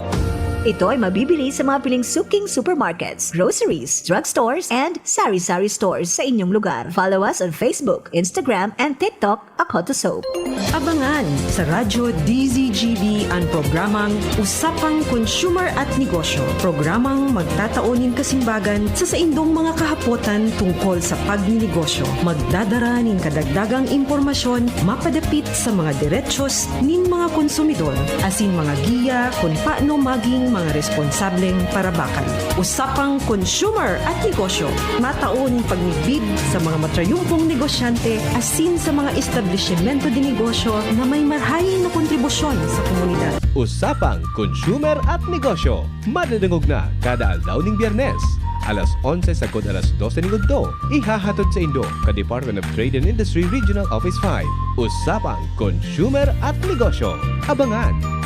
Ito ay mabibili sa mga piling suking supermarkets, groceries, drugstores, and sari-sari stores sa inyong lugar. Follow us on Facebook, Instagram, and TikTok, Akoto Soap. Abangan sa Radyo D Z G B an programang Usapang Consumer at Negosyo. Programang magtatao nin kasimbagan sa saindong mga kahapotan tungkol sa pagninegosyo. Magdadara nin kadagdagang impormasyon mapadapit sa mga derechos nin mga konsumidor, asin mga giya kun paano maging mga responsableng parabakan. Usapang Consumer at Negosyo, matao nin pagmidbid sa mga matrayumpong negosyante asin sa mga establisimento de negosyo na may marahay na kontribusyon sa komunidad. Usapang Consumer at Negosyo, madadangog na kada aldaw nin Biyernes, alas onse sagkod alas dose nin udto. Ihahatod saindo kan Department of Trade and Industry Regional Office five. Usapang Consumer at Negosyo. Abangan!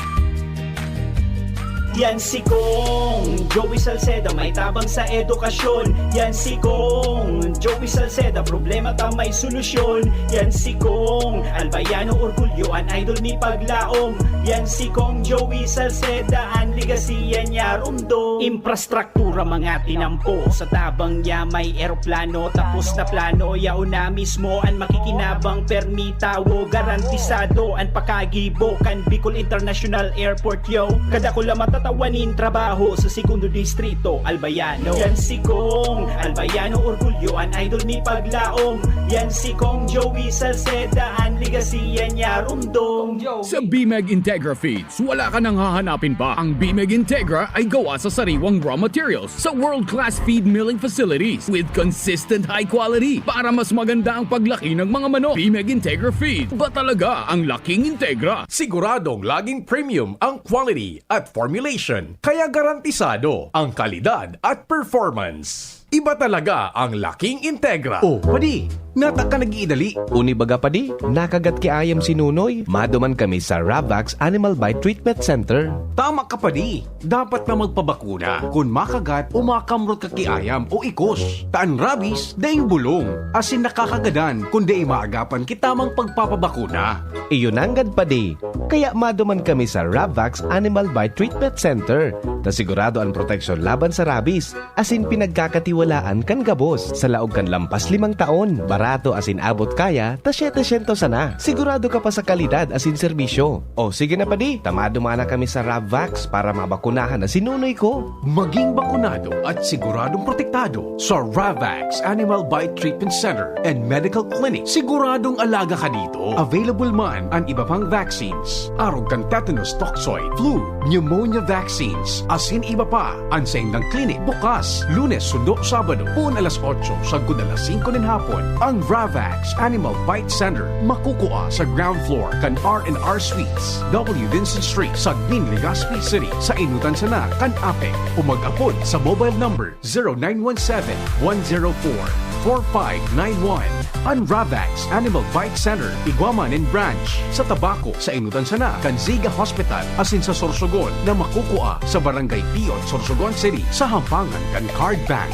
Yan si Kong Joey Salceda, may tabang sa edukasyon. Yan si Kong Joey Salceda, problema ta may solusyon. Yan si Kong Albayano, orgulyo an idol mi paglaom. Yan si Kong Joey Salceda, an legasiya niya rumdom. Infrastruktura mga tinampo, sa tabang niya may eroplano. Tapos na plano, yaon na mismo an makikinabang, permi tawo, garantisado an pakagibo kan Bicol International Airport, yo. Kadakula matatawan nin trabaho sa Segundo Distrito, Albayano. Yan si Kong Albayano, orgulyo an idol mi paglaom. Yan si Kong Joey Salceda, an legasiya niya rumdom. Sa Bimeg Integra Feeds, wala ka nang hahanapin pa. Ang Bimeg Integra ay gawa sa sariwang raw materials sa world-class feed milling facilities with consistent high quality para mas maganda ang paglaki ng mga manok. Bimeg Integra Feed, ba talaga ang laking Integra? Siguradong laging premium ang quality at formulation, kaya garantisado ang kalidad at performance. Iba talaga ang laking Integra. Oh, padi, nata ka nag-iidali. Uni baga, padi, nakagat ki ayam si Nunoy. Maduman kami sa Ravax Animal Bite Treatment Center. Tama ka, padi. Dapat na magpabakuna kun makagat o makamrot ka ki ayam o ikos. Ta an rabies, daing bulong, asin nakakagadan kun dai maagapan ki tamang pagpapabakuna. Iyo nanggad, padi. Kaya maduman kami sa Ravax Animal Bite Treatment Center. Ta sigurado an proteksyon laban sa rabies. Asin pinagkakatiwalaan kan gabos. Sa laog kan lampas limang taon, barato asin abot kaya ta setecientos sana. Sigurado ka pa sa kalidad asin serbisyo. O sige na, padi, ta maduman na kami sa Ravvax para mabakunahan na si Nunoy ko. Maging bakunado at siguradong protektado sa Ravvax Animal Bite Treatment Center and Medical Clinic. Siguradong alaga ka dito. Available man an iba pang vaccines, arog kan tetanus toxoid, flu, pneumonia vaccines, asin iba pa. An saindang klinik bukas Lunes sundo Sabado, poon alas otso sagkod alas singko nin hapon. Ang Ravax Animal Bite Center makukua sa ground floor kan R and R Suites, W Vincent Street, Sagmin, Legazpi City, sa Inutan sana kan APEC, o mag-apod sa mobile number zero nine one seven, one zero four, four five nine one. An Ravax Animal Bite Center, igwa man nin branch sa Tabaco, sa Inutan sana kan Ziga Hospital, asin sa Sorsogon, na makukua sa Barangay Pion, Sorsogon City, sa hampangan kan Card Bank.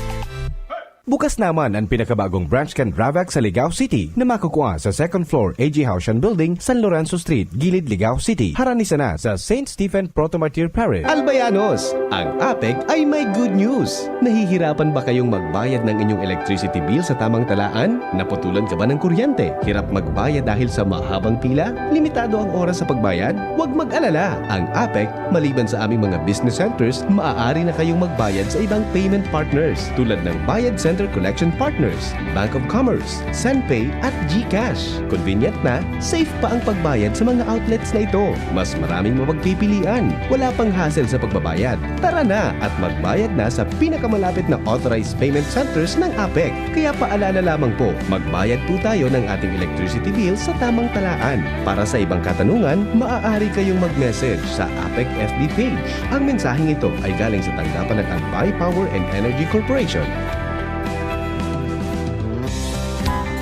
Bukas naman an pinakabagong branch kan Ravax sa Ligao City na makukua sa second floor A G Haushan Building, San Lorenzo Street, Gilid, Ligao City. Harani sana sa Saint Stephen Proto-Martyr Parish. Albayanos, ang APEC ay may good news! Nahihirapan ba kayong magbayad ng inyong electricity bill sa tamang talaan? Naputulan ka ba ng kuryente? Hirap magbayad dahil sa mahabang pila? Limitado ang oras sa pagbayad? Huwag mag-alala! Ang APEC, maliban sa aming mga business centers, maaari na kayong magbayad sa ibang payment partners tulad ng Bayad Center Collection Partners, Bank of Commerce, Senpay at GCash. Convenient na, safe pa ang pagbayad sa mga outlets na ito. Mas maraming mapagpipilian. Wala pang hassle sa pagbabayad. Tara na at magbayad na sa pinakamalapit na authorized payment centers ng APEC. Kaya paalala lamang po, magbayad po tayo ng ating electricity bill sa tamang talaan. Para sa ibang katanungan, maaari kayong mag-message sa APEC F B page. Ang mensaheng ito ay galing sa tanggapan ng Albay Power and Energy Corporation.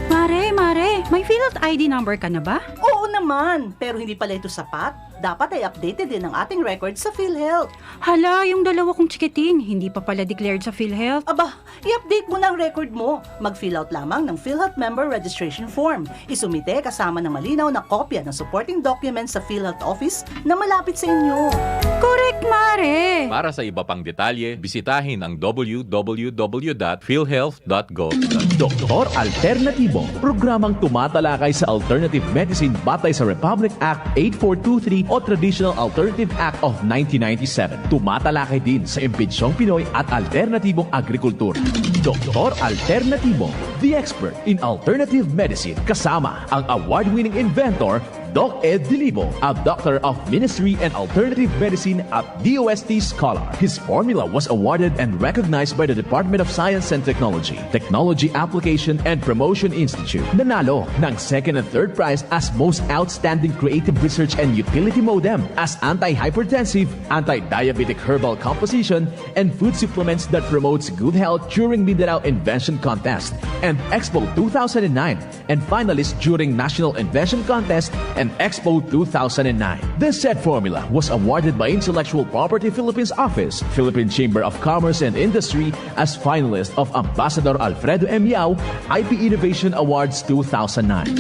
Mare, Mare, may PhilHealth I D number ka na ba? Oo naman, pero hindi pala ito sapat. Dapat ay updated din ang ating record sa PhilHealth. Hala, yung dalawa kong chikiting, hindi pa pala declared sa PhilHealth. Aba, i-update mo na ang record mo. Mag-fill out lamang ng PhilHealth Member Registration Form. Isumite kasama ng malinaw na kopya ng supporting documents sa PhilHealth Office na malapit sa inyo. Correct, Mare! Para sa iba pang detalye, bisitahin ang w w w dot philhealth dot gov dot p h. Doktor Alternatibo, programang tumatalakay sa alternative medicine batay sa Republic Act eight four two three o Traditional Alternative Act of nineteen ninety-seven. Tumatalakay din sa imbentsyong Pinoy at alternatibong agrikultura. Doktor Alternatibo, the expert in alternative medicine, kasama ang award-winning inventor, Doc Ed Dilibo, a Doctor of Ministry and Alternative Medicine at D O S T scholar. His formula was awarded and recognized by the Department of Science and Technology, Technology Application and Promotion Institute. Nanalo ng second and third prize as Most Outstanding Creative Research and Utility Modem as Anti-Hypertensive, Anti-Diabetic Herbal Composition, and Food Supplements that Promotes Good Health during Mindanao Invention Contest and Expo two thousand nine, and finalist during National Invention Contest and Expo two thousand nine. This said formula was awarded by Intellectual Property Philippines Office, Philippine Chamber of Commerce and Industry as finalist of Ambassador Alfredo M. Yao I P Innovation Awards two thousand nine.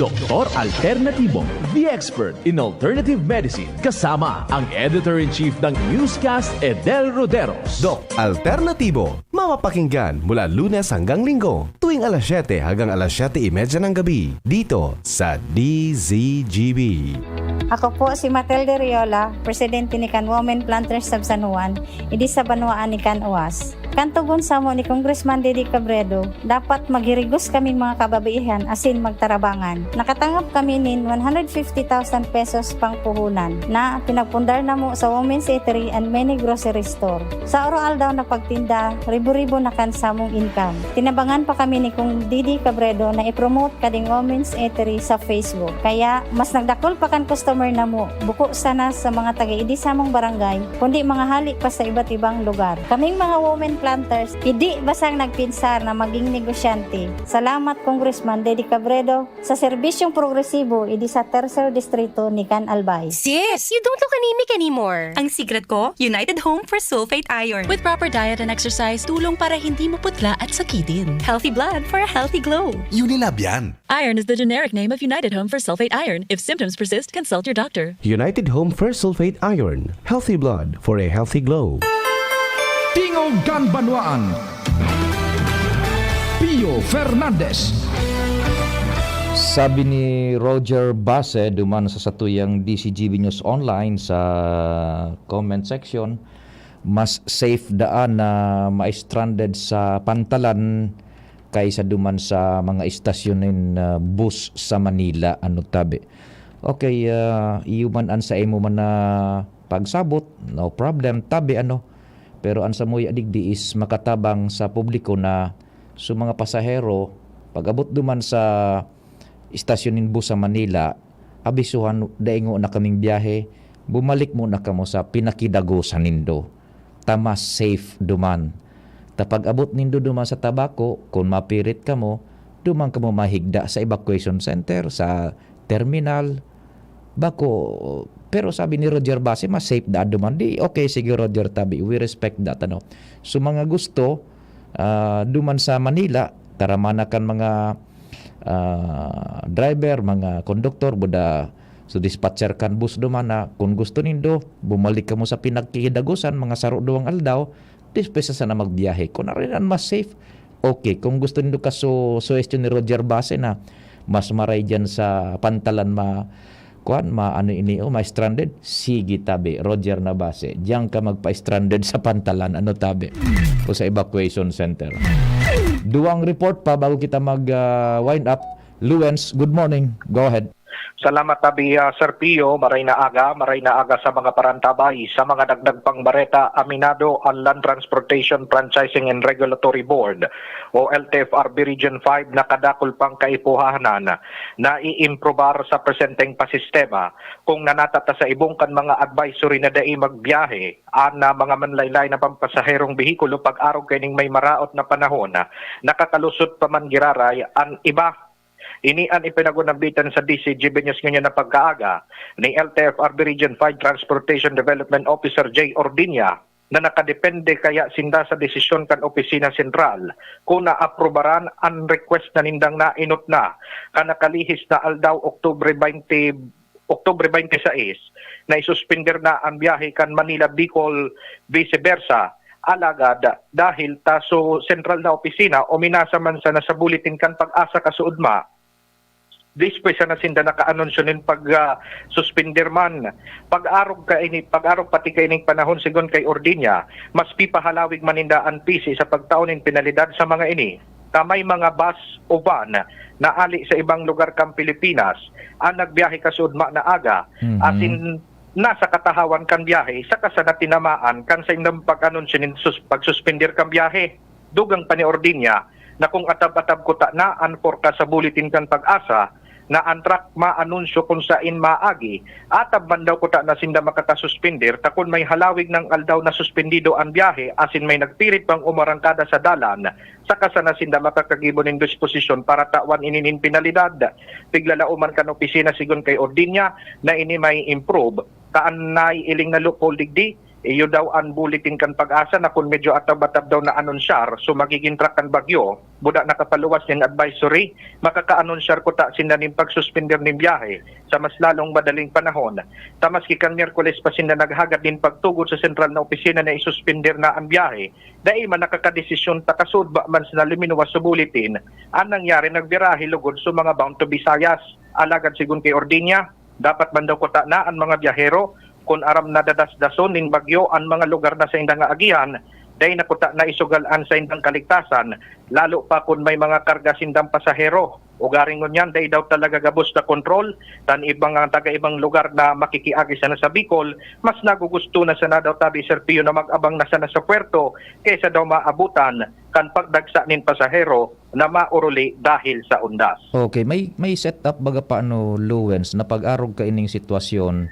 Doktor Alternativo, the expert in alternative medicine, kasama ang editor-in-chief ng newscast, Edel Roderos. Doc Alternativo, mapapakinggan mula Lunes hanggang Linggo, tuwing alas siyete hanggang alas siyete y media ng gabi, dito sa D Z G B. Ako po si Matilde Riola, presidente ni kan Women Planters of San Juan, idi sa banwaan ni kan Oas. Kan tugon samo ni Congressman Didi Cabredo, dapat maghirigos kaming mga kababaihan asin magtarabangan. Nakatangop kami nin one hundred fifty thousand pesos pangpuhunan na pinagpundar namo sa Women's Eatery and many grocery store. Sa oro-aldaw na pagtinda, ribo-ribo na kan samong income. Tinabangan pa kami ni Kong Didi Cabredo na i-promote kading Women's Eatery sa Facebook. Kaya, mas nagdakul pa kan customer namo, buko sana sa mga taga-idi samong barangay, kundi mga hali pa sa iba't ibang lugar. Kaming mga women planters, idi basang nagpinsar na maging negosyante. Salamat, Congressman Dede Cabredo, sa serbisyong progresibo idi sa Tercer Distrito ni Can Albay. Sis, you don't look anemic anymore. Ang secret ko, United Home for Sulfate Iron. With proper diet and exercise, tulong para hindi maputla at sakitin. Healthy blood for a healthy glow. Unilab yan. Iron is the generic name of United Home for Sulfate Iron. If symptoms persist, consult your doctor. United Home for Sulfate Iron. Healthy blood for a healthy glow. Tingog kan Banwaan. Pio Fernandez. Sabi ni Roger Base duman sa satuyang D C G B News Online sa comment section, mas safe daan na ma-stranded sa pantalan kaysa duman sa mga istasyon nin, ah, bus sa Manila, ano tabi. Okay, ah, iyo man an sa imo man na pagsabot, no problem, tabi, ano. Pero an samuya digdi is makatabang sa publiko na so mga pasahero, pag-abot duman sa istasyon nin bus sa Manila, abisuhan, daingo na kaming biyahe, bumalik muna kamo sa pinakidagosan nindo. Ta mas safe duman. Ta pag-abot nindo duman sa Tabaco, kun mapirit kamo, duman kamo mahigda sa evacuation center, sa terminal. Bako, pero sabi ni Roger Base, mas safe daan duman. Di, okay, sige, Roger, tabi. We respect that, ano. So, mga gusto, ah, duman sa Manila, taramana kan mga, ah, driver, mga konduktor, buda, so dispatcher kan bus duman na, kun gusto nindo, bumalik kamo sa pinagkidagosan, mga saro duwang aldaw, despues sana magbiyahe. Kun ano rin an mas safe, okay. Kung gusto nindo kaso, suhestyon ni Roger Base na mas maray diyan sa pantalan ma-, kuwan, ma-, ano ini, oh, ma-stranded, sige tabi, Roger na Base. Diyan ka magpa-stranded sa pantalan, ano tabi, o sa evacuation center. Duwang report pa bago kita mag, ah, wind up. Luens, good morning. Go ahead. Salamat tabi, ah, Sir Pio. Maray na aga, maray na aga sa mga parantabay. Sa mga dagdag pang bareta, aminado ang Land Transportation Franchising and Regulatory Board o L T F R B Region five na kadakul pang kaipuhanan na iimprobar sa presenteng pasistema. Kung nanata ta sa ibong kan mga advisory na dai magbiyahe, an, ah, mga manlaylay na pampasaherong behikulo pag-arog kaining may maraot na panahon, nakakalusot pa man giraray an iba. Ini an ipinagunambitan sa D C G B News ngunyan na pagkaaga ni L T F R B Region five Transportation Development Officer Jay Ordinia na nakadepende kaya sinda sa desisyon kan Opisina Sentral kun naaprubaran an request na nindang nainot na kan nakalihis na aldaw, Oktubre twenty, Oktubre twenty-six, na isuspender na an biyahe kan Manila-Bicol, vice versa. Alagad, dahil ta so sentral na opisina, uminasa man sana sa bulletin kan PAGASA kasuodma, despues sana sinda nakaanunsyo nin pag, ah, suspender man. Pag-arog kaini, pag-arog pati kaining panahon, sigon kay Ordinia, mas pipahalawig man ninda an P C sa pagtao nin penalidad sa mga ini. Ta may mga bus o van na ali sa ibang lugar kan Pilipinas an nagbiyahe kasuodma na aga, Mhm. asin nasa katahawan kan biyahe, saka sana tinamaan kan saindang pag-anunsyo nin sus-, pagsuspender kan biyahe. Dugang pa ni Ordinia na kung atab-atab kuta na an forecast sa bulletin kan PAGASA, na an truck maanunsyo kun saen maagi. Atab man daw kuta na sinda makakasuspender, ta kun may halawig nang aldaw na suspendido an biyahe asin may nagpirit pang umarangkada sa dalan, saka sana sinda makakagibo nin disposisyon para tawan ini nin penalidad. Piglalaoman kan opisina, sigon kay Ordiña, na ini may improve. Kaan naiiling na loophole digdi? Iyo daw an bulletin kan PAGASA na kun medyo atab-atab daw na anunsyar, so magigin track kan bagyo, buda nakapaluwas nin advisory, makakaanunsyar kuta sinda nin pagsuspender nin biyahe sa mas lalong madaling panahon. Ta maski kan Miyerkules pa sinda naghagad nin pagtugot sa sentral na opisina na isuspender na an biyahe, dai man nakakadesisyon ta kasuodba man sana luminuwas sa bulletin an nangyari nagbirahe lugod sa mga bound to Visayas. Alagad sigon kay Ordiña, dapat man daw kuta na an mga biyahero kun aram na dadasdason nin bagyo an mga lugar na sainda nga agihan, dai na kuta na isugal an saindang kaligtasan, lalo pa kun may mga karga sindang pasahero. Ugaring ngunyan, dai daw talaga gabos na kontrol, ta an ibang, ang taga-ibang lugar na makikiagi sana sa Bicol, mas nagugusto na sana daw, tabi Sir Pio, na mag-abang na sana sa puerto kaysa daw maabutan kan pagdagsa nin pasahero na maoruli dahil sa undas. Okay, may, may set up baga pa, ano, Luwens, na pag-arog kaining sitwasyon,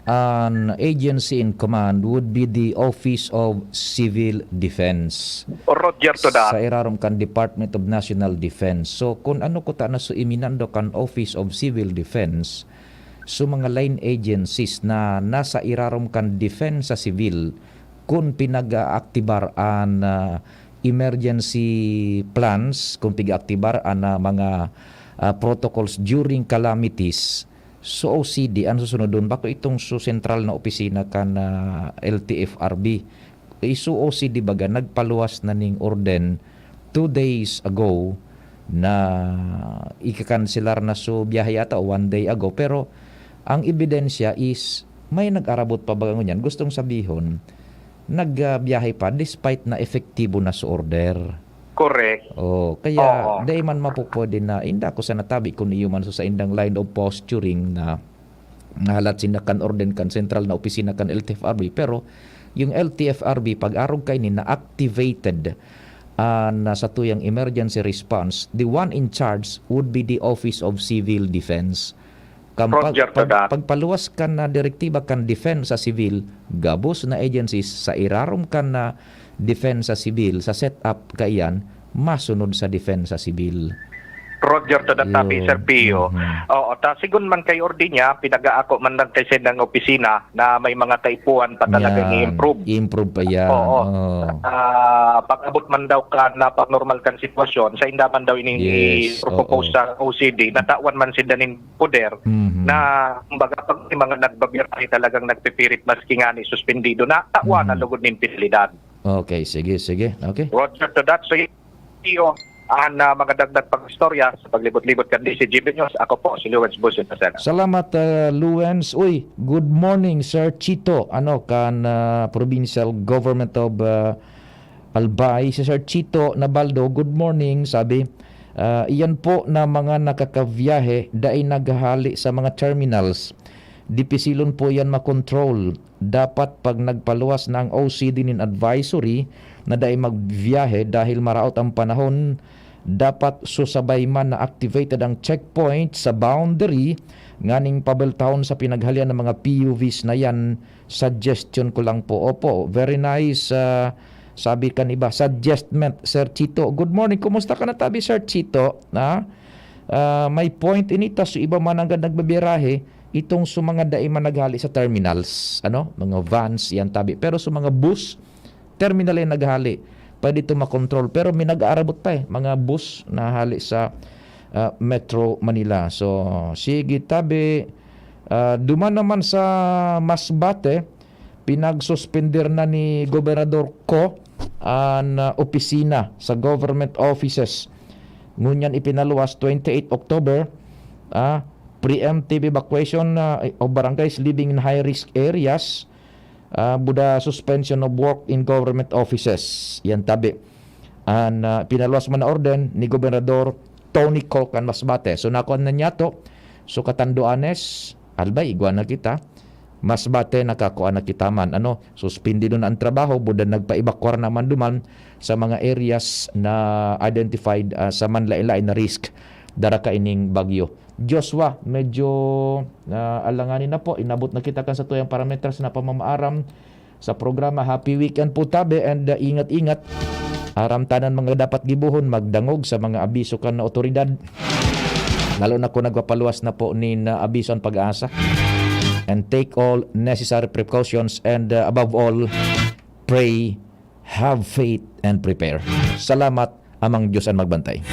an agency in command would be the Office of Civil Defense. Roger to that. Sa irarom kan Department of National Defense. So, kun ano kuta na so iminando kan Office of Civil Defense, so mga line agencies na nasa irarom kan Depensa Civil, kun pinag-aaktibar an, ah, emergency plans, kun pig-aaktibar an, ah, mga, ah, protocols during calamities, so O C D an susunodon, bako itong so sentral na opisina kan, ah, L T F R B. Iso O C D baga nagpaluwas na ning orden two days ago na ikakanselar na so biyahe yata o one day ago, pero ang ebidensya is may nag-arabot pa baga ngunyan. Gustong sabihon, nagbiyahe pa despite na epektibo na so order. Correct. Oh, kaya Oo. dai man mapupwede na, inda ko sa natabi kun iyo man so saindang line of posturing na nahalat sinda kan orden kan sentral na opisina kan L T F R B, pero yung L T F R B, pag-arog kaini, na-activated, ah, na sa tuyang emergency response, the one in charge would be the Office of Civil Defense. Kan pag-, Roger to pag-, that. pagpaluwas kan na direktiba kan Depensa Civil, gabos na agencies sa irarom kan na Depensa Civil, sa setup kaiyan, masunod sa Depensa Civil. Roger to that, Tabi, Yun. Sir Pio. Mhm. Oo, ta sigon man kay Ordiña, pinag-aako man lang kay sendang opisina na may mga kaipuhan pa talagang Yan. i-improve. I-improve pa yan. Oo. Oo. Ah, pag-abot man daw kan na pag-normal kan sitwasyon, sainda man daw ining Yes, i-propose oo. sa O C D, natawan man sinda nin poder Mhm. na, kumbaga, pag may mga nagbabirahe talagang nagpipirit maski ngani suspendido, na tawan Mhm. na lugod nin penalidad. Okay, sige, sige. Okay. Roger to that. So, iyo, ang, ah, mga dagdag pang istorya sa paglibot-libot kan D C G B News. Ako po si Lawrence Busio Pasena. Salamat, ah, Lawrence. Uy, good morning, Sir Chito. Ano, kan, ah, Provincial Government of, ah, Albay. Si Sir Chito Nabaldo, good morning, sabi, ah, iyan po na mga nakakabiyahe, dai naghahali sa mga terminals. Dipisilon po yan makontrol. Dapat pag nagpaluwas na ang O C D nin advisory na dai magbiyahe dahil maraot ang panahon, dapat susabay man na activated ang checkpoint sa boundary nganing pabeltahon sa pinaghalian ng mga P U Vs na yan, suggestion ko lang po. Opo, very nice, ah, sabi kan iba, suggestment, Sir Chito. Good morning, kumusta ka na tabi, Sir Chito? Ha? Ah, may point ini, ta so iba man nanggad nagbibirahe, itong so mga dai man naghali sa terminals, ano, mga vans, yan tabi. Pero so mga bus, terminal yan naghali. Pwede ito makontrol. Pero may nag-aarabot pa eh, mga bus na hali sa, ah, Metro Manila. So, sige tabi, ah, duman naman sa Masbate, pinagsuspender na ni Gobernador Co an, ah, opisina sa government offices. Ngunyan ipinaluwas twenty-eight October, ah, preemptive evacuation, ah, of barangays living in high-risk areas, ah, buda suspension of work in government offices. Yan tabi. An, ah, pinaluwas man na orden ni Gobernador Tony Co kan Masbate. So, nakuan na niya to. So, Catanduanes, Albay, igwa na kita. Masbate, nakakua na kita man. Ano, suspindido na ang trabaho, buda nagpa-evacuar naman duman sa mga areas na identified, ah, sa manlain-lain na risk. dara kaining bagyo. Joshua, medyo, ah, alanganin na po. Inabot na kita kan satuyang parameters na pamamaaram sa programa. Happy weekend po tabi and, ah, ingat-ingat. Aram tanan mga dapat gibohon, magdangog sa mga abiso kan otoridad. Lalo na kung nagpapaluwas na po nin, ah, abiso an PAGASA. And take all necessary precautions and, ah, above all, pray, have faith, and prepare. Salamat, Amang Diyos an magbantay.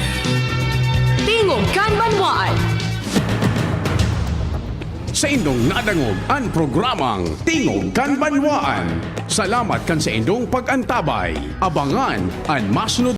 Tingog kan Banwaan. Saindong nadangog an programang Tingog kan Banwaan. Salamat kan saindong pag-antabay. Abangan an masunod